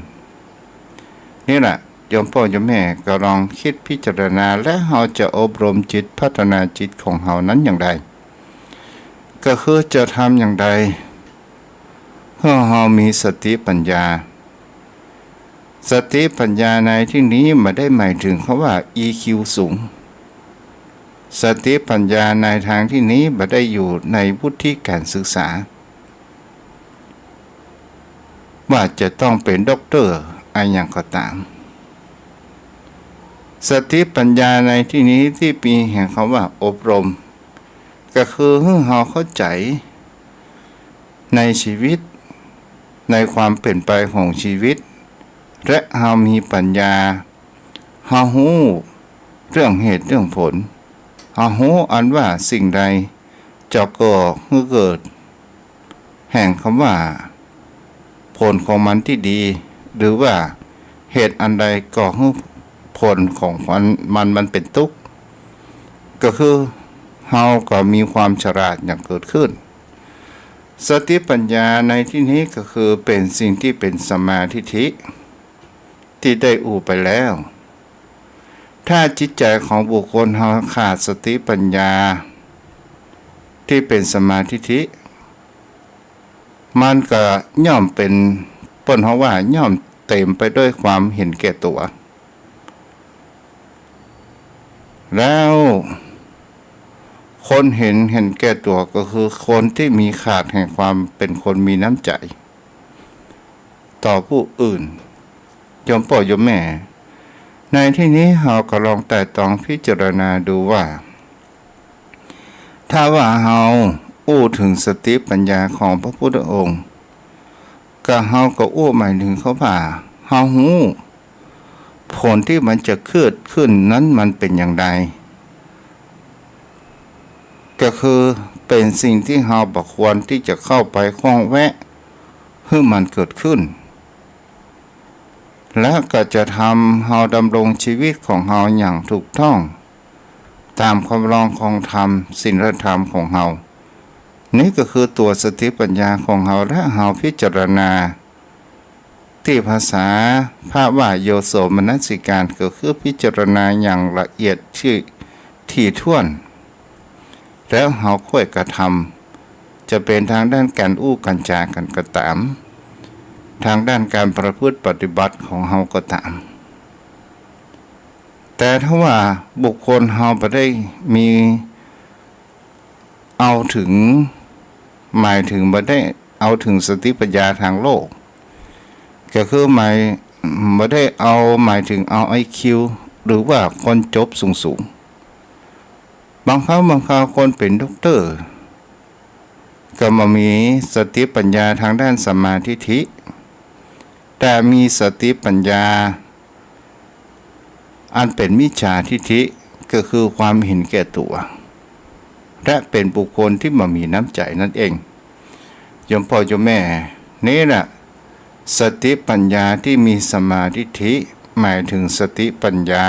นี่แหละ โยมป้อโยมแม่ก็ลองกึ๊ดพิจารณา และเฮาจะอบรมจิต พัฒนาจิตของเฮานั้นอย่างใด ก็คือจะทำอย่างใด หื้อเฮามีสติปัญญา สติปัญญาในตี้นี้บ่ได้หมายเถิงคำว่า อี คิว สูง สติปัญญาในตางตี้นี้บ่ได้อยู่ในวุฒิการศึกษา ว่าจะต้องเป๋นด็อกเตอร์อะหยังก็ต๋าม สติปัญญาในตี้นี้ตี้มีแห่งคำว่าอบรม ก็คือหื้อเฮาเข้าใจ๋ในจีวิต ในความเป๋นไปของจีวิต และเฮามีปัญญา เฮาฮู้เรื่องเหตุเรื่องผล เฮาฮู้อันว่าสิ่งใดจะก่อหื้อเกิด แห่งคำว่าผลของมันตี้ดี หรือว่าเหตุอันใดก่อหื้อผลของมัน มัน มันเป๋นตุ๊กข์ ก็คือเฮาก็มีความฉลาดอย่างเกิดขึ้น สติปัญญาในตี้นี้ก็คือเป๋นสิ่งตี้เป๋นสัมมาทิฏฐิ ตี้ได้อู้ไปแล้ว ถ้าจิตใจ๋ของบุคคลเฮาขาดสติปัญญาตี้เป๋นสัมมาทิฏฐิ มันก็ย่อมเป๋น เปิ้นฮ้องว่าย่อมเต๋มไปด้วยความเห็นแก่ตั๋ว แล้วคนเห็น เห็นแก่ตั๋วก็คือคนตี้มีขาดแห่งความเป๋นคนมีน้ำใจ๋ต่อผู้อื่น โยมป้อโยมแม่ ในตี้นี้เฮาก็ลองไต่ตองพิจารณาดูว่า ถ้าว่าเฮาอู้เถิงสติปัญญาของพระพุทธองค์ ก็เฮาก็อู้หมายเถิงคำว่า เฮาฮู้ผลตี้มันจะเกิดขึ้นนั้นมันเป๋นอย่างใด ก็คือเป๋นสิ่งตี้เฮาบ่ควรตี้จะเข้าไปข้องแวะหื้อมันเกิดขึ้น และก็จะทำเฮาดำรงจีวิตของเฮาอย่างถูกต้อง ต๋ามคำลองของธรรม ศีลธรรมของเฮา นี่ก็คือตั๋วสติปัญญาของเฮา และเฮาพิจารณา ตี้ภาษาพระว่าโยโสมนสิการ ก็คือพิจารณาอย่างละเอียดถี่ถ้วน แล้วเฮาค่อยกระทำ จะเป๋นตางด้านก๋านอู้ก๋านจ๋ากั๋นก็ต๋าม ตางด้านก๋านประพฤติปฏิบัติของเฮาก็ต๋าม แต่ถ้าว่าบุคคลเฮาบ่ได้มี เอาเถิง หมายเถิงบ่ได้เอาเถิงสติปัญญาตางโลก ก็คือหมาย บ่ได้เอาหมายเถิงเอา ไอ คิว หรือว่าคนจบสูงๆ บางครั้งบางคราวคนเป๋นด็อกเตอร์ ก็บ่มีสติปัญญาตางด้านสัมมาทิฏฐิ แต่มีสติปัญญา อันเป๋นมิจฉาทิฏฐิ ก็คือความเห็นแก่ตั๋ว และเป๋นบุคคลตี้บ่มีน้ำใจ๋นั่นเอง โยมป้อโยมแม่ นี่แหละ สติปัญญาตี้มีสัมมาทิฏฐิ หมายเถิงสติปัญญา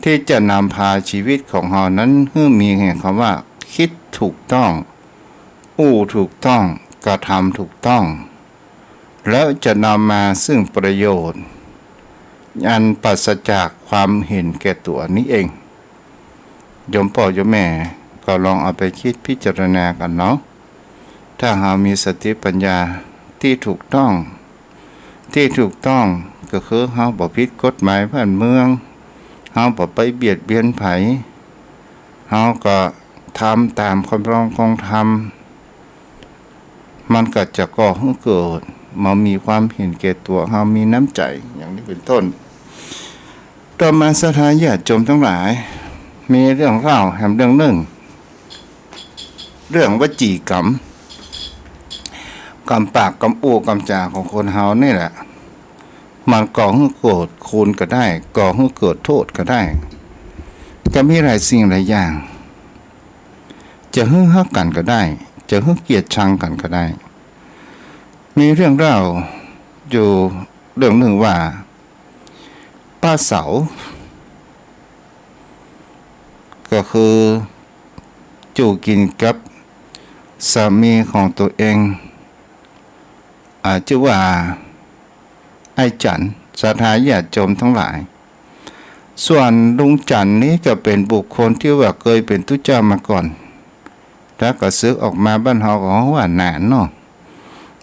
ตี้จะนำพาจีวิตของเฮานั้นหื้อมีแห่งคำว่า กึ๊ดถูกต้อง อู้ถูกต้อง กระทำถูกต้อง แล้วจะนำมาซึ่งประโยชน์ อันปราศจากความเห็นแก่ตั๋วนี้เอง โยมป้อโยมแม่ ก็ลองเอาไปกึ๊ดพิจารณากั๋นเนาะ ถ้าเฮามีสติปัญญาตี้ถูกต้อง ตี้ถูกต้องก็คือเฮาบ่ผิดกฎหมายบ้านเมือง เฮาบ่ไปเบียดเบียนใผ เฮาก็ทำต๋ามคำลองของธรรม มันก็จะก่อหื้อเกิด บ่มีความเห็นแก่ตั๋ว เฮามีน้ำใจ๋ อย่างนี้เป๋นต้น ต่อมาศรัทธาญาติโยมตังหลาย มีเรื่องเล่าแหมเรื่องนึ่ง เรื่องวจีกรรม กำปากกำอู้กำจ๋าของคนเฮานี่แหละ มันก่อหื้อเกิดคุณก็ได้ ก่อหื้อเกิดโต้ษก็ได้ ก็มีหลายสิ่งหลายอย่าง จะหื้อฮักกั๋นก็ได้ จะหื้อเกลียดชังกั๋นก็ได้ มีเรื่องเล่าอยู่เรื่องนึ่งว่า ป้าเสา ก็คือ อยู่กิ๋นกับสามีของตั๋วเอง อ่า จื้อว่า ไอ้จั๋น ศรัทธาญาติโยมตังหลาย ส่วนลุงจั๋นนี้ก็เป๋นบุคคลตี้ว่าเกยเป๋นตุ๊เจ้ามาก่อน แล้วก็สึกออกมา บ้านเฮาก็ฮ้องว่าหนานเนาะ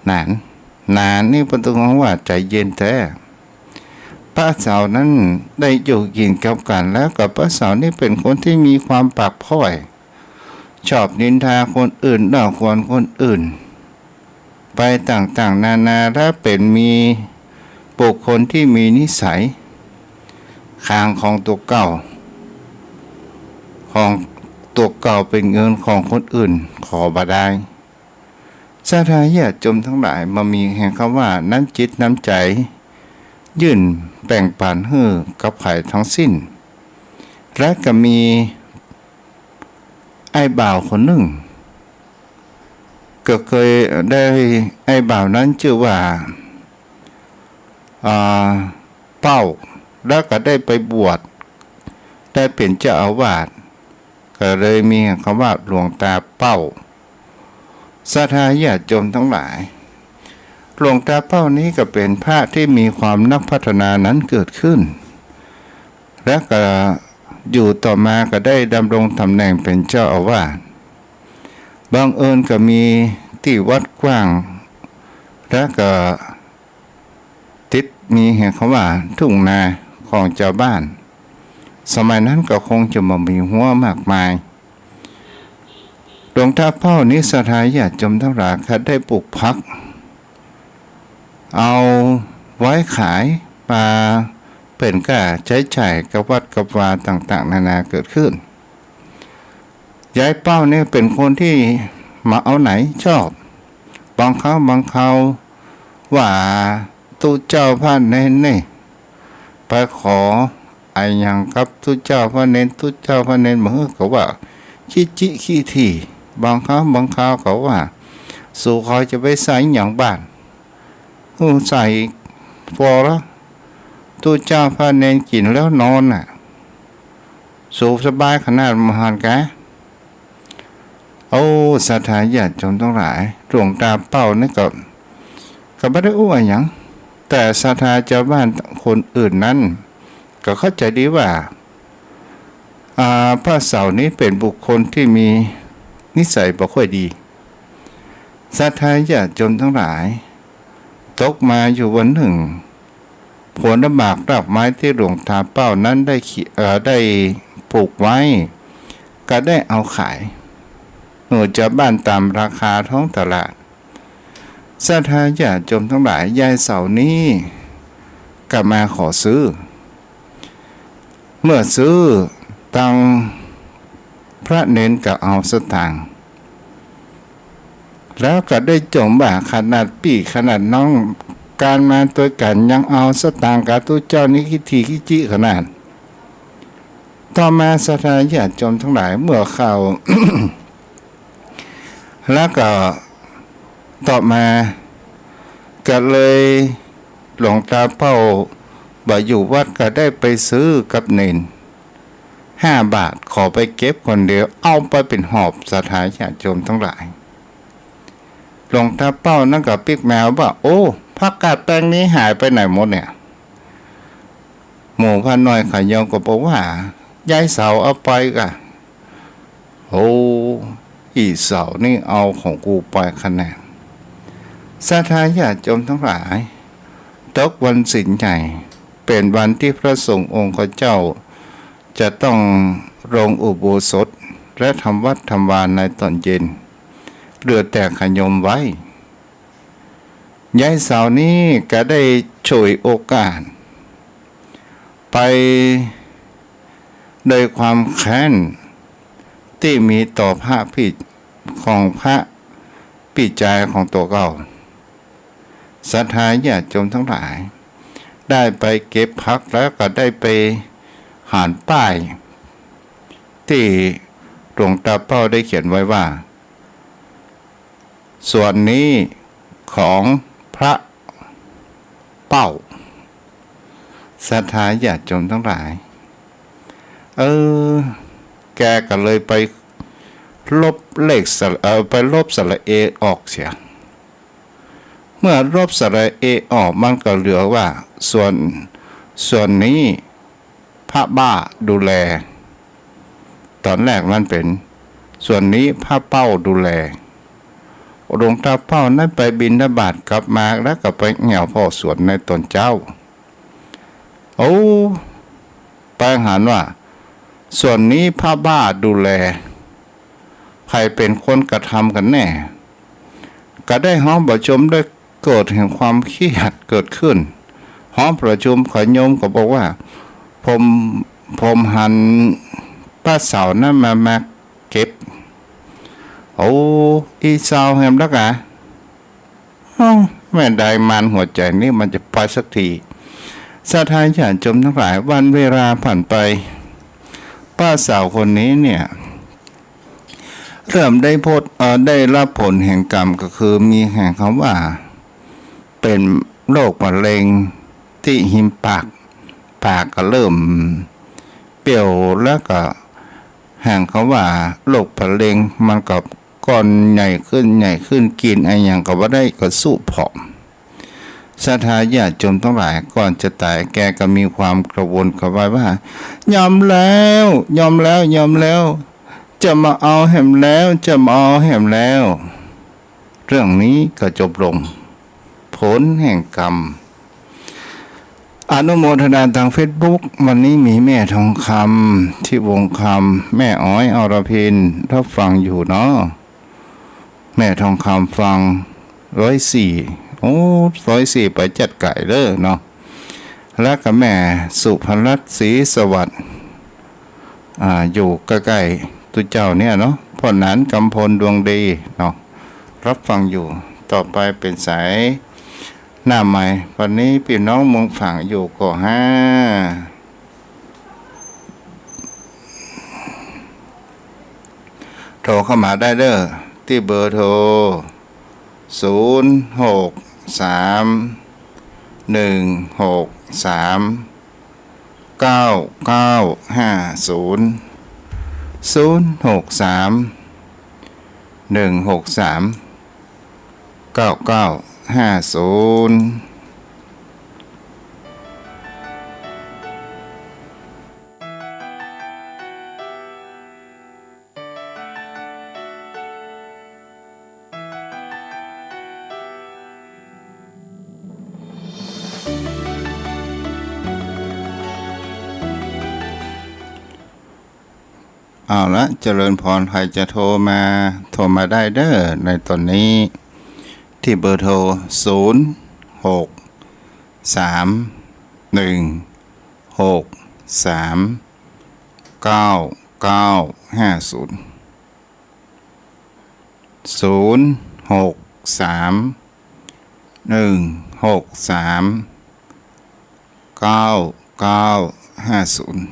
หนาน หนานนี่เปิ้นตึงฮ้องว่าใจ๋เย็นแต๊ พระเสานั้นได้อยู่กิ๋นกับกั๋น แล้วก็พระเสานี้เป๋นคนตี้มีความปากพร่อย ชอบนินทาคนอื่น เล่าขวัญคนอื่น ไปต่างๆ นานา และเป๋นมีบุคคลตี้มีนิสัย ขางของตั๋วเก่า ของตั๋วเก่าเป๋นเงินของคนอื่น ขอบ่ได้ ศรัทธาญาติโยมตังหลาย บ่มีแหงกำว่าน้ำจิตน้ำใจ๋ ยื่นแบ่งปั๋นหื้อกับใผตังสิ้น และก็มีอ้ายบ่าวคนนึ่ง ก็เกยได้ อ้ายบ่าวนั้นจื้อว่า อ่า เป้า แล้วก็ได้ไปบวช ได้เป๋นเจ้าอาวาส ก็เลยมีกำว่าหลวงตาเป้า ศรัทธาญาติโยมตังหลาย หลวงตาเป้านี้ก็เป๋นพระตี้มีความนักพัฒนานั้นเกิดขึ้น และก็อยู่ต่อมาก็ได้ดำรงต๋ำแหน่งเป๋นเจ้าอาวาส บังเอิญก็มีตี้วัดกว้าง และก็ ติดมีแหงกำว่าทุ่งนาของจาวบ้าน สมัยนั้นก็คงจะบ่มีฮั้วมากมาย หลวงตาเป้านี้ ศรัทธาญาติโยมตังหลาย ก็ได้ปลูกผัก เอาไว้ขาย มาเป๋นก้าใจ๊จ่ายกับวัดกับวาต่างๆ นานาเกิดขึ้น ยายเป้าเนี่ยเป๋นคนตี้มาเอาไหนชอบ บางคราวบางคราวว่าตุ๊เจ้าพระเณรนี่ ไปขออะหยังกับตุ๊เจ้าพระเณร ตุ๊เจ้าพระเณรบ่หื้อ ก็ว่าขี้จิขี้ถี่ บางคราวบางคราวก็ว่า สูเขาจะไปใส่หยังบ้าน หื้อใส่ฟอละ ตุ๊เจ้าพระเณรกิ๋นแล้วนอนน่ะ สูสบายขนาดบ่หันกา โอ้ ศรัทธาญาติโยมตังหลาย หลวงตาเป้านี่ก็ ก็บ่ได้อู้อะหยัง แต่ศรัทธาจาวบ้านคนอื่นนั้น ก็เข้าใจ๋ดีว่า อ่า พระเสานี้เป๋นบุคคลตี้มีนิสัยบ่ค่อยดี ศรัทธาญาติโยมตังหลาย ตกมาอยู่วันนึ่ง ผลหมากรากไม้ตี้หลวงตาเป้านั้นได้ขี- เอ่อ ได้ปลูกไว้ ก็ได้เอาขายหื้อจาวบ้านต๋ามราคาท้องตลาด ศรัทธาญาติโยมตังหลาย ยายเสานี้ก็มาขอซื้อ เมื่อซื้อตัง พระเณรก็เอาสตางค์ แล้วก็ได้จ่มว่า ขนาดปี้ขนาดน้องก๋านมาตวยกั๋น ยังเอาสตางค์กับตุ๊เจ้านี้ขี้ถี่ขี้จิขนาด ต่อมาศรัทธาญาติโยมตังหลาย เมื่อเข้า แล้วก็ต่อมาก็เลย หลวงตาเป้าบ่อยู่วัด ก็ได้ไปซื้อกับเณรห้าบาท ขอไปเก็บคนเดียว เอาไปเป๋นหอบ ศรัทธาญาติโยมตังหลาย หลวงตาเป้านั้นก็ปิ๊กแมวว่า โอ้ ผักกาดแปงนี้หายไปไหนหมดเนี่ย หมู่พระน้อยขะยอมก็บอกว่า ยายเสาเอาไปก่ะ โอ้ อี่เสานี่เอาของกูไปขนาด ศรัทธาญาติโยมตังหลาย ตกวันศีลใหญ่ เป๋นวันตี้พระสงฆ์องค์ข้าเจ้า จะต้องลงอุโบสถ และทำวัตรทำวาในต๋อนเย็น เหลือแต่ขะยมไว้ ยายเสานี้ก็ได้ฉวยโอกาส ไปโดยความแค้นตี้มีต่อพระปี้- ของพระปี้จายของตั๋วเก่า ศรัทธาญาติโยมตังหลาย ได้ไปเก็บผักแล้วก็ได้ไปหันป้ายตี้หลวงตาเป้าได้เขียนไว้ว่า สวนนี้ของพระเป้า ศรัทธาญาติโยมตังหลาย เออ แกก็เลยไปลบเลขสระ- เอ่อ ไปลบสระเอออกเสีย เมื่อลบสระเอออกมันก็เหลือว่า ส่วน- ส่วนนี้พระบ้าดูแล ต๋อนแรกมันเป๋น ส่วนนี้พระเป้าดูแล หลวงตาเป้านั้นไปบิณฑบาตกลับมาแล้วก็ไปแอ่วผ่อสวนในต๋อนเจ๊า โอ้ ไปหันว่า ส่วนนี้พระบ้าดูแล ใผเป๋นคนกระทำกั๋นแน่ ก็ได้ฮ้องประชุมได้เกิดแห่งความเครียดเกิดขึ้น ฮ้องประชุมเขาโยมก็บอกว่า ผม ผมหันป้าเสานั้นมา มาเก็บ โอ้ อีเสาแหมละกา เอ้า แม่นใดมารหัวใจ๋นี่มันจะไปสักที ศรัทธาญาติโยมตังหลาย วันเวลาผ่านไป ป้าสาวคนนี้เนี่ย เริ่มได้พบ เอ่อ ได้รับผลแห่งกรรม ก็คือมีแห่งกำว่า เป๋นโรคมะเร็งตี้ฮิมปาก ปากก็เริ่มเปรี้ยว แล้วก็แห่งกำว่าโรคมะเร็งมันก็ก้อนใหญ่ขึ้น ใหญ่ขึ้น กิ๋นอะหยังก็บ่ได้ ก็สู้ผอม ศรัทธาญาติโยมตังหลาย ก่อนจะต๋ายแกก็มีความกระวนกระวายว่า ยอมแล้ว ยอมแล้ว ยอมแล้ว จะบ่เอาแหมแล้ว จะบ่เอาแหมแล้ว เรื่องนี้ก็จบลง ผลแห่งกรรม อนุโมทนาตางเฟซบุ๊ก วันนี้มีแม่ทองคำ ทิพย์วงศ์คำ แม่อ๋อย อรพิน รับฟังอยู่เนาะ แม่ทองคำฟัง ร้อยสี่ โอ้ ร้อยสี่ ไปจั๊ดไก๋เด้อเนาะ แล้วก็แม่สุภลัตน์ ศรีสวัสดิ์ อ่า อยู่ใก้ๆ ตุ๊เจ้าเนี่ยเนาะ พ่อหนาน กำพล ดวงดีเนาะ รับฟังอยู่ ต่อไปเป๋นสายหน้าใหม่ วันนี้ปี้น้องเมืองฝางอยู่ก่อห้า โทรเข้ามาได้เด้อ ตี้เบอร์โทร ศูนย์ หก สาม หนึ่ง หก สาม เก้า เก้า ห้า ศูนย์ ศูนย์ หก สาม หนึ่ง หก สาม เก้า เก้า ห้า ศูนย์ เอาละ เจริญพร ใผจะโทรมา โทรมาได้เด้อ ในต๋อนนี้ ตี้เบอร์โทร ศูนย์ หก สาม หนึ่ง หก สาม เก้า เก้า ห้า ศูนย์ ศูนย์ หก สาม หนึ่ง หก สาม เก้า เก้า ห้า ศูนย์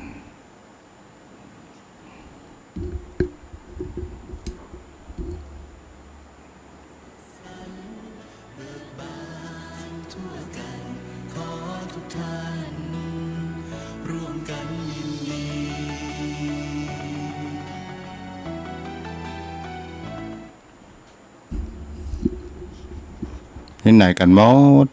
ตี้ไหนกั๋นหมด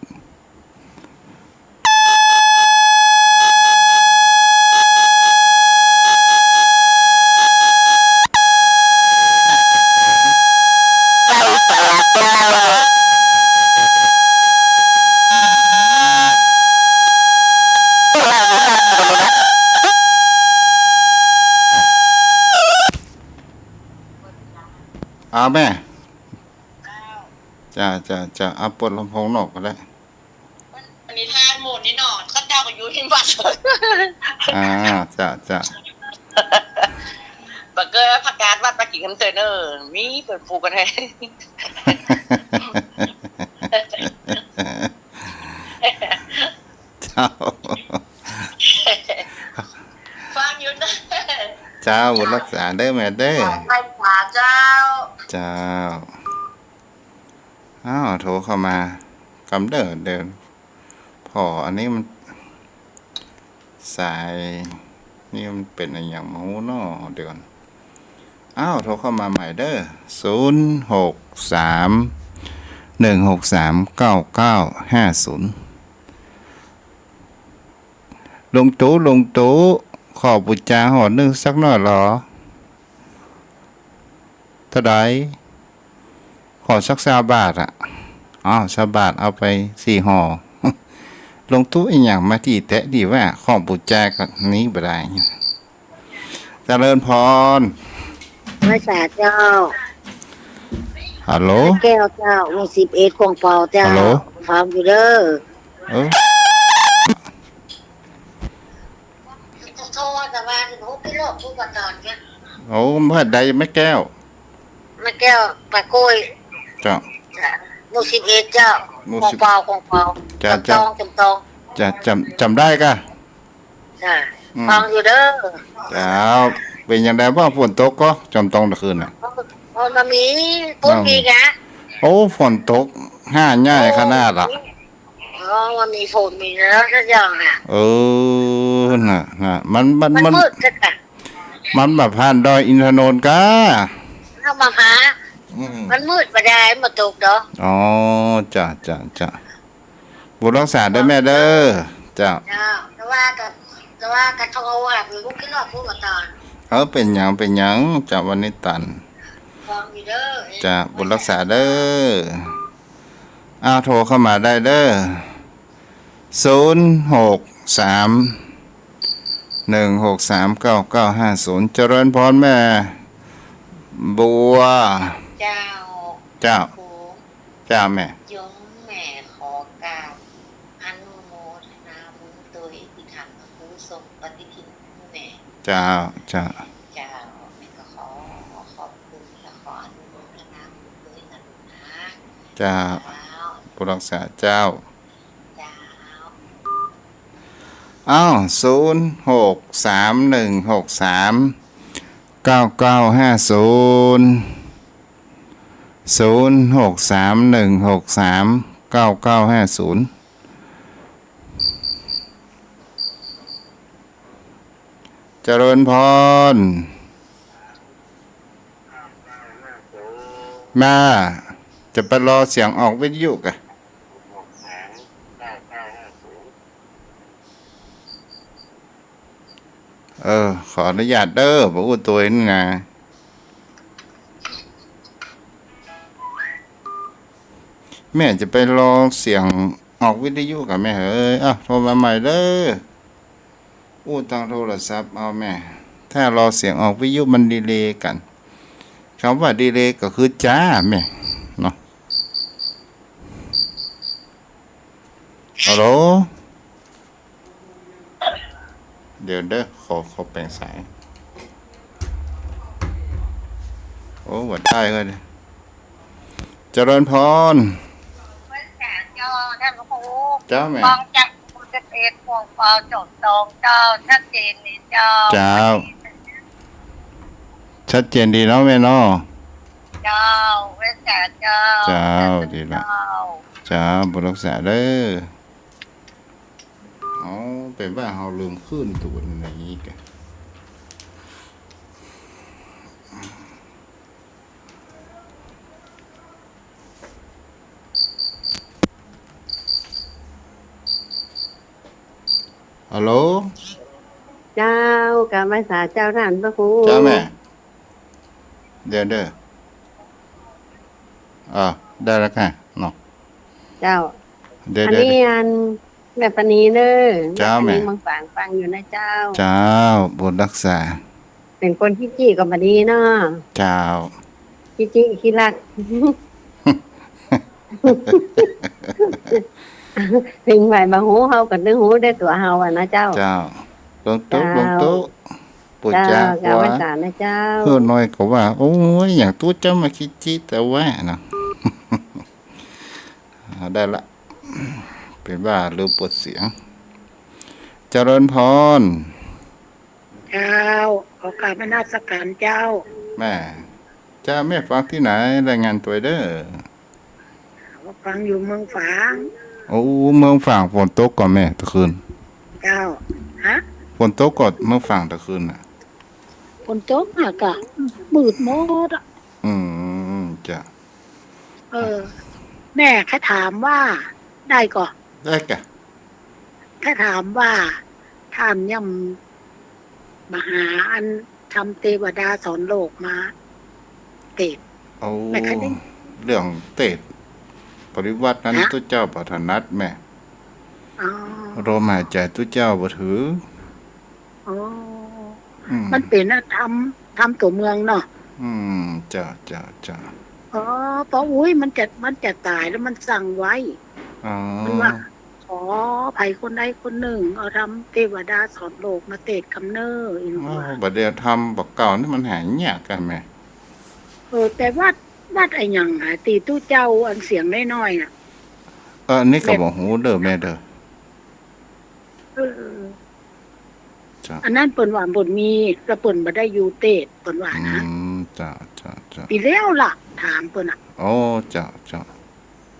เอาแม่ จ้า จ้า จ้า เอาเปิดลำโพงนอกก็ได้ อันนี้ทางหมู่นี่เนาะ เขาเจ้าก็อยู่ที่วัด อ่า จ้า จ้า บ่เกยผักกาดวัดมากิ๋นกำเตยเนอะ มีเปิ้นปลูกกั๋นแฮะ เจ้า ฟังอยู่เนอะ เจ้า บุญรักษาเด้อแม่เด้อ ไปขวาเจ้า เจ้า อ้าว โทรเข้ามากำเด้อ เดี๋ยว ผ่ออันนี้มัน สายนี่มันเป๋นอะหยังบ่ฮู้น้อ เดี๋ยวก่อน อ้าว โทรเข้ามาใหม่เด้อ ศูนย์ หก สาม หนึ่ง หก สาม เก้า เก้า ห้า ศูนย์ ลุงตู่ ลุงตู่ ขอปู๋จาห่อนึ่งสักหน้อยหลอ เต้าใด ขอสักซาวบาทอะ อ้าว ซาวบาท เอาไปสี่ห่อ ลงตู้อะหยังมาตี้แต๊ดีว่า ของปู๋จาก็หนีบ่ได้ เจริญพร ไหว้สาเจ้า ฮัลโหล แม่แก้วเจ้า หมู่สิบเอ็ด ขวางเปาเจ้า ฮัลโหล ฟังอยู่เด้อ เออ โอ้ บ้านใดแม่แก้ว แม่แก้ว ป่าโก้ย เจ้า หมู่สิบเอ็ด เจ้า หมู่สิบ ขวางเปา ขวางเปา จ้ะ จำตอง จำตอง จ้ะ จำ จำได้ก่ะ จ้ะ อืม ฟังอยู่เด้อ เจ้า เป๋นจังใดบ้าง ฝนตกก่อ จำตองตะคืนน่ะ โอ้ มันมี ปู๊ดมีกะ โอ้ ฝนตก ห้าใหญ่ขนาดละ อ๋อ มันมีฝนมีแล้วสักอย่างน่ะ เออ น่ะ น่ะ มัน มัน มัน มันมืดจังน่ะ มันบ่ผ่านดอยอินทนนท์ก่า เอามาหา อืม มันมืดบ่ได้ บ่ตกดอก อ๋อ จ้ะ จ้ะ จ้ะ บุญรักษาเด้อแม่เด้อ จ้ะ จ้ะ แต่ว่าก็ แต่ว่าก็โทรหาลูกที่รอดผู้มาตอน เออ เป๋นหยัง เป๋นหยัง จ้ะ วันนี้ตัน ฟังอยู่เด้อ จ้ะ บุญรักษาเด้อ อ้าว โทรเข้ามาได้เด้อ ศูนย์ หก สาม หนึ่ง หก สาม เก้า เก้า ห้า ศูนย์ เจริญพรแม่บัว เจ้า เจ้า โอ้ เจ้าแม่ โยมแม่ขอกราบอนุโมทนาบุญโตยตี้ท่านพระครูส่งปฏิทินหื้อแม่ เจ้า เจ้า เจ้า แม่ก็ขอขอบคุณและขออนุโมทนาบุญโตยนะลูกนะ เจ้า เจ้า บุญรักษาเจ้า เจ้า อ้าว ศูนย์ หก สาม หนึ่ง หก สาม เก้า เก้า ห้า ศูนย์ ศูนย์ หก สาม หนึ่ง หก สาม เก้า เก้า ห้า ศูนย์ เจริญพร แม่ จะไปรอเสียงออกวิทยุก่ะ เออ ขออนุญาตเด้อ บ่อู้ตวยนี่นะ แม่จะไปรอเสียงออกวิทยุก่ะแม่เอ๋ย อ้าว โทรมาใหม่เด้อ อู้ตางโทรศัพท์เอาแม่ ถ้ารอเสียงออกวิทยุมันดีเลย์กั๋น กำว่าดีเลย์ก็คือจ๊าแม่ เนาะ ฮัลโหล เดี๋ยวเด้อ ขอ ขอเปลี่ยนสาย โอ้ บ่ได้เฮ้ย เจริญพร เจ้า ท่านพระครู เจ้าแม่ ฟังจากหมู่สิบเอ็ด ขวางเปา จำตอง เจ้า ชัดเจนดีเจ้า เจ้า ชัดเจนดีเนาะแม่เนาะ เจ้า ไหว้สาเจ้า เจ้า สาธุ ดีละ เจ้า เจ้า บุญรักษาเด้อ เอา เป๋นว่าเฮาลืมขึ้นตั๋วนี้ก่ะ ฮัลโหล เจ้า กราบไหว้สาเจ้าท่านพระครู เจ้าแม่ เดี๋ยวเด้อ อ่า ได้แล้วค่ะ เนาะ เจ้า เดี๋ยว อันนี้ เดี๋ยว อัน แม่ปานีเน้อ เจ้าแม่ แม่ปานีเมืองฝางฟังอยู่นะเจ้า เจ้า บุญรักษา เป๋นคนขี้จี้ก็บ่ดีเนาะ เจ้า ขี้จี้ขี้ลัก เถิงฝ่ายบ่ฮู้เฮาก็นึกฮู้ได้ตั๋วเฮาอะนะเจ้า เจ้า ลงตุ๊ เจ้า ลงตุ๊ ปู่ เจ้า จ๋า เจ้า ว่า ไหว้สานะเจ้า เพื่อนน้อยก็ว่า โอ้ย อย่างตุ๊เจ้ามาขี้จี้แต่ว่าเนาะ เอาได้ละ เป๋นว่าลืมเปิดเสียง เจริญพร เจ้า ขอกราบนมัสการเจ้า แม่ เจ้าแม่ฟังตี้ไหน รายงานตั๋วเด้อ ฟังอยู่เมืองฝาง โอ้ เมืองฝางฝนตกก่อแม่ตะคืน เจ้า ฮะ ฝนตกก่อเมืองฝางตะคืนน่ะ ฝนตกอะกะ มืดหมดอะ อืม จ้ะ เออ แม่แค่ถามว่า ได้ก่อ ได้ก่ะ แค่ถามว่า ท่านยังมาหาอันธรรมเตวดาสอนโลกมาเตศน์ โอ้ แม่เคยได้ เรื่องเตศน์ ปริวรรตนั้น ฮะ ตุ๊เจ้าบ่ถนัดแม่ อ๋อ ลมหายใจ๋ตุ๊เจ้าบ่ถือ อ๋อ อืม มันเป๋นอะ ธรรม ธรรมตั๋วเมืองเนาะ อืม เจ้า เจ้า เจ้า อ๋อ ป้ออุ๊ยมันจะ มันจะต๋ายแล้วมันสั่งไว้ อ๋อ มันว่า ขอใผคนใดคนนึ่ง เอาธรรมเตวดาสอนโลกมาเตศน์กำเน่อ อีหยังวะ บ่าเดี่ยวธรรมบ่าเก่านี่มันหายากอะแม่ เออ แต่วัด วัดอะหยังอะ ตี้ตุ๊เจ้าอันเสียงน้อยๆ น่ะ เออ อันนี้ก็บ่ฮู้เด้อแม่เด้อ เออ เจ้า อันนั้นเปิ้นว่าบ่มี แล้วเปิ้นบ่ได้อยู่เตศน์ เปิ้นว่านะ อืม เจ้า เจ้า เจ้า ปี๋แล้วล่ะ ถามเปิ้นน่ะ โอ้ เจ้า เจ้า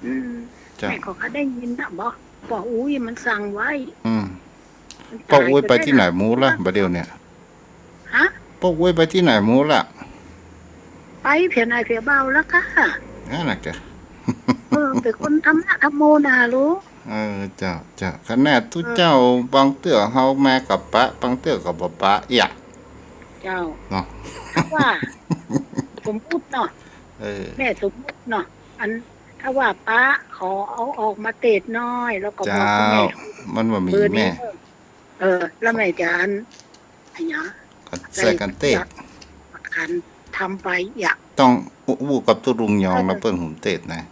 อืม เจ้า แม่ก็ได้ยินน่ะ บ่ ป้ออุ๊ยมันสั่งไว้ อืม มันต๋าย ป้ออุ๊ยไปตี้ไหนหมดละ บ่าเดี่ยวเนี่ย ฮะ ป้ออุ๊ยไปตี้ไหนหมดละ ไปเผียนายเผียบ่าวแล้วก้า นั่นน่ะแก เออ เป๋นคนธรรมะธรรมโมนาลูก เออ เจ้า เจ้า ขนาดตุ๊เจ้า เออ บางเตื้อเฮามาก็ปะ บางเตื้อก็บ่ปะเอียะ เจ้า เนาะ ถ้าว่า สมมุติเนาะ เออ แม่สมมุติเนาะ อัน ถ้าว่าปะ ขอเอาออกมาเตศน์หน้อย แล้วก็บอกคุณแม่ เจ้า มันบ่มี เบอร์นี้ แม่ เออ แล้วแม่จะอัน อะหยัง ก็ใส่กั๋นเตศน์ อันธรรมไปเอียะ ต้องอู้กับตุ๊ลุงยองนะ เออ เปิ้นหุมเตศน์นะ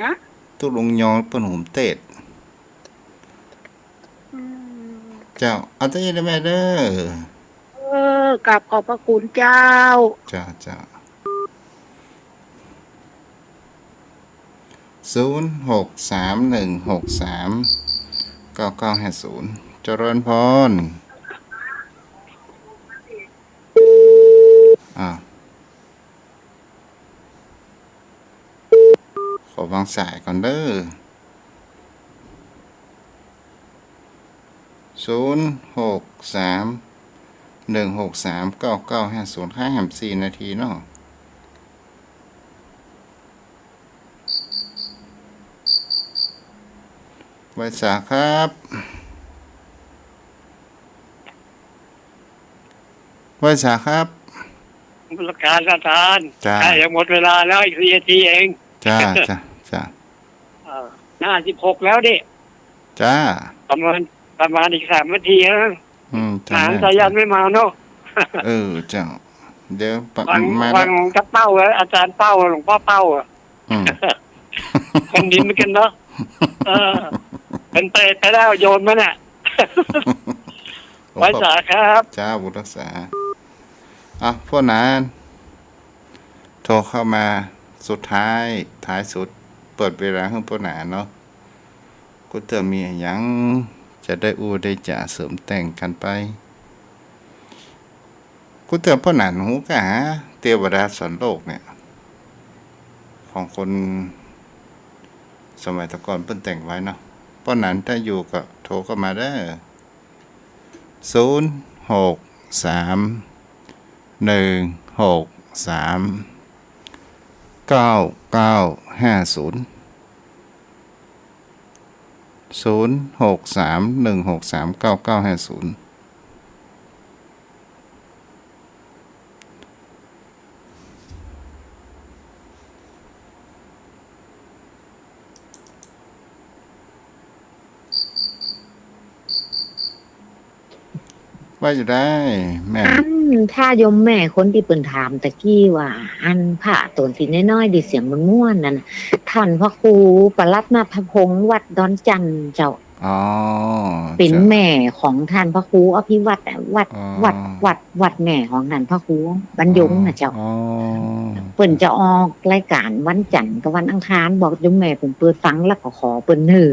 ฮะ ตุ๊ลุงยองเปิ้นหุมเตศน์ อืม เจ้า เอาเต้าอี้นะแม่เด้อ เออ กราบขอบพระคุณเจ้า เจ้า เจ้า ศูนย์ หก สาม หนึ่ง หก สาม เก้า เก้า ห้า ศูนย์ เจริญพร อ่า ขอวางสายก่อนเด้อ ศูนย์ หก สาม หนึ่ง หก สาม เก้า เก้า ห้า ศูนย์ ค่ะ แหมสี่นาทีเนาะ ไหว้สาครับ ไหว้สาครับ นมัสการอาจารย์ จ้า ใกล้จะหมดเวลาแล้ว อีกสี่นาทีเอง จ้า จ้า จ้า เออ ห้าสิบหกแล้วนี่ จ้า ประมาณ ประมาณอีกสามนาทีนะ อืม จ้า หลาน แม่ สายัณไม่มาเนาะ เออ เจ้า เดี๋ยวปะ ฟัง มา ฟัง แล้ว จะเป้าแล้ว อาจารย์เป้า หลวงป้อเป้าอะ อืม คนดีเหมือนกั๋นเนาะ เออ เป๋นเปรตไปแล้ว โยมมันน่ะ ไหว้สาครับ จ้า บุญรักษา อ่ะ ป้อหนาน โทรเข้ามาสุดท้าย ท้ายสุด เปิดเวลาหื้อป้อหนานเนาะ กูเตื้อมีอะหยังจะได้อู้ได้จ๋าเสริมแต่งกั๋นไป กูเตื้อป้อหนานฮู้ก่า เตวดาสอนโลกเนี่ย ของคนสมัยตะก่อนเปิ้นแต่งไว้เนาะ ป้อหนานถ้าอยู่ก็โทรเข้ามาเด้อ ศูนย์ หก สาม หนึ่ง หก สาม เก้า เก้า ห้า ศูนย์ ศูนย์ หก สาม หนึ่ง หก สาม เก้า เก้า ห้า ศูนย์ ว่าจะได้แม่ อันถ้าโยมแม่คนตี้เปิ้นถามตะกี้ว่า อันพระต๋นสีน้อยๆ ตี้เสียงม่วนๆ นั่นน่ะ ท่านพระครูปลัดนัทพงษ์วัดดอนจั่นเจ้า อ๋อ เป๋น เจ้า แม่ของท่านพระครูอภิวัตรอะ วัด อ๋อ วัด วัด วัดแม่ของท่านพระครูบรรยงน่ะเจ้า อ๋อ เปิ้นจะออกรายก๋านวันจั่นกับวันอังคาร บอกโยมแม่เปิ้นเปิดฟังแล้วก็ขอเปิ้นเน่อ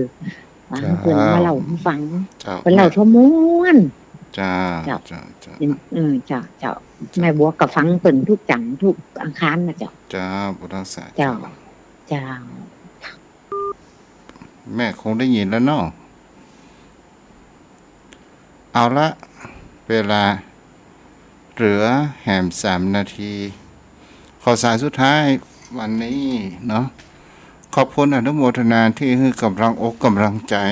ฟัง เจ้า เปิ้นมาเล่าหื้อฟัง เจ้า เปิ้นเล่า แม่ ทั่วม่วน เจ้า เจ้า เจ้า เจ้า เออ เจ้า เจ้า เจ้า แม่บัวก็ฟังเปิ้นทุกจั่นทุกอังคารน่ะเจ้า เจ้า บุญรักษา เจ้า เจ้า เจ้า แม่คงได้ยินแล้วเนาะ เอาละ เวลาเหลือแหมสามนาที ขอสายสุดท้ายวันนี้เนาะ ขอบคุณอนุโมทนาตี้หื้อก๋ำลังอกก๋ำลังใจ๋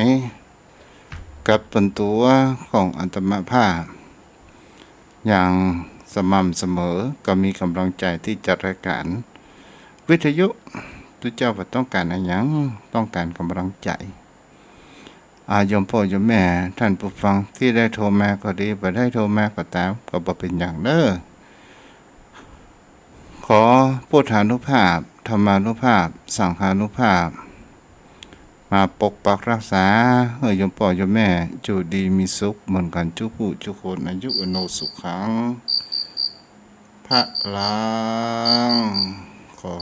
กับต๋นตั๋วของอาตมาภาพ อย่างสม่ำเสมอ ก็มีก๋ำลังใจ๋ตี้จัดรายก๋านวิทยุ ตุ๊เจ้าบ่าต้องก๋านอะหยัง ต้องก๋านก๋ำลังใจ๋ อา โยมป้อโยมแม่ ต้านผู้ฟังตี้ได้โทรมาก็ดี บ่ได้โทรมาก็ต๋าม ก็บ่เป๋นหยังเน่อ ขอพุทธานุภาพ ธรรมานุภาพ สังฆานุภาพ มาปกปักฮักษาหื้อโยมป้อโยมแม่ อยู่ดีมีสุขเหมือนกั๋นกู้ผู้กู้คน อายุวัณโณสุขัง พลัง ขอ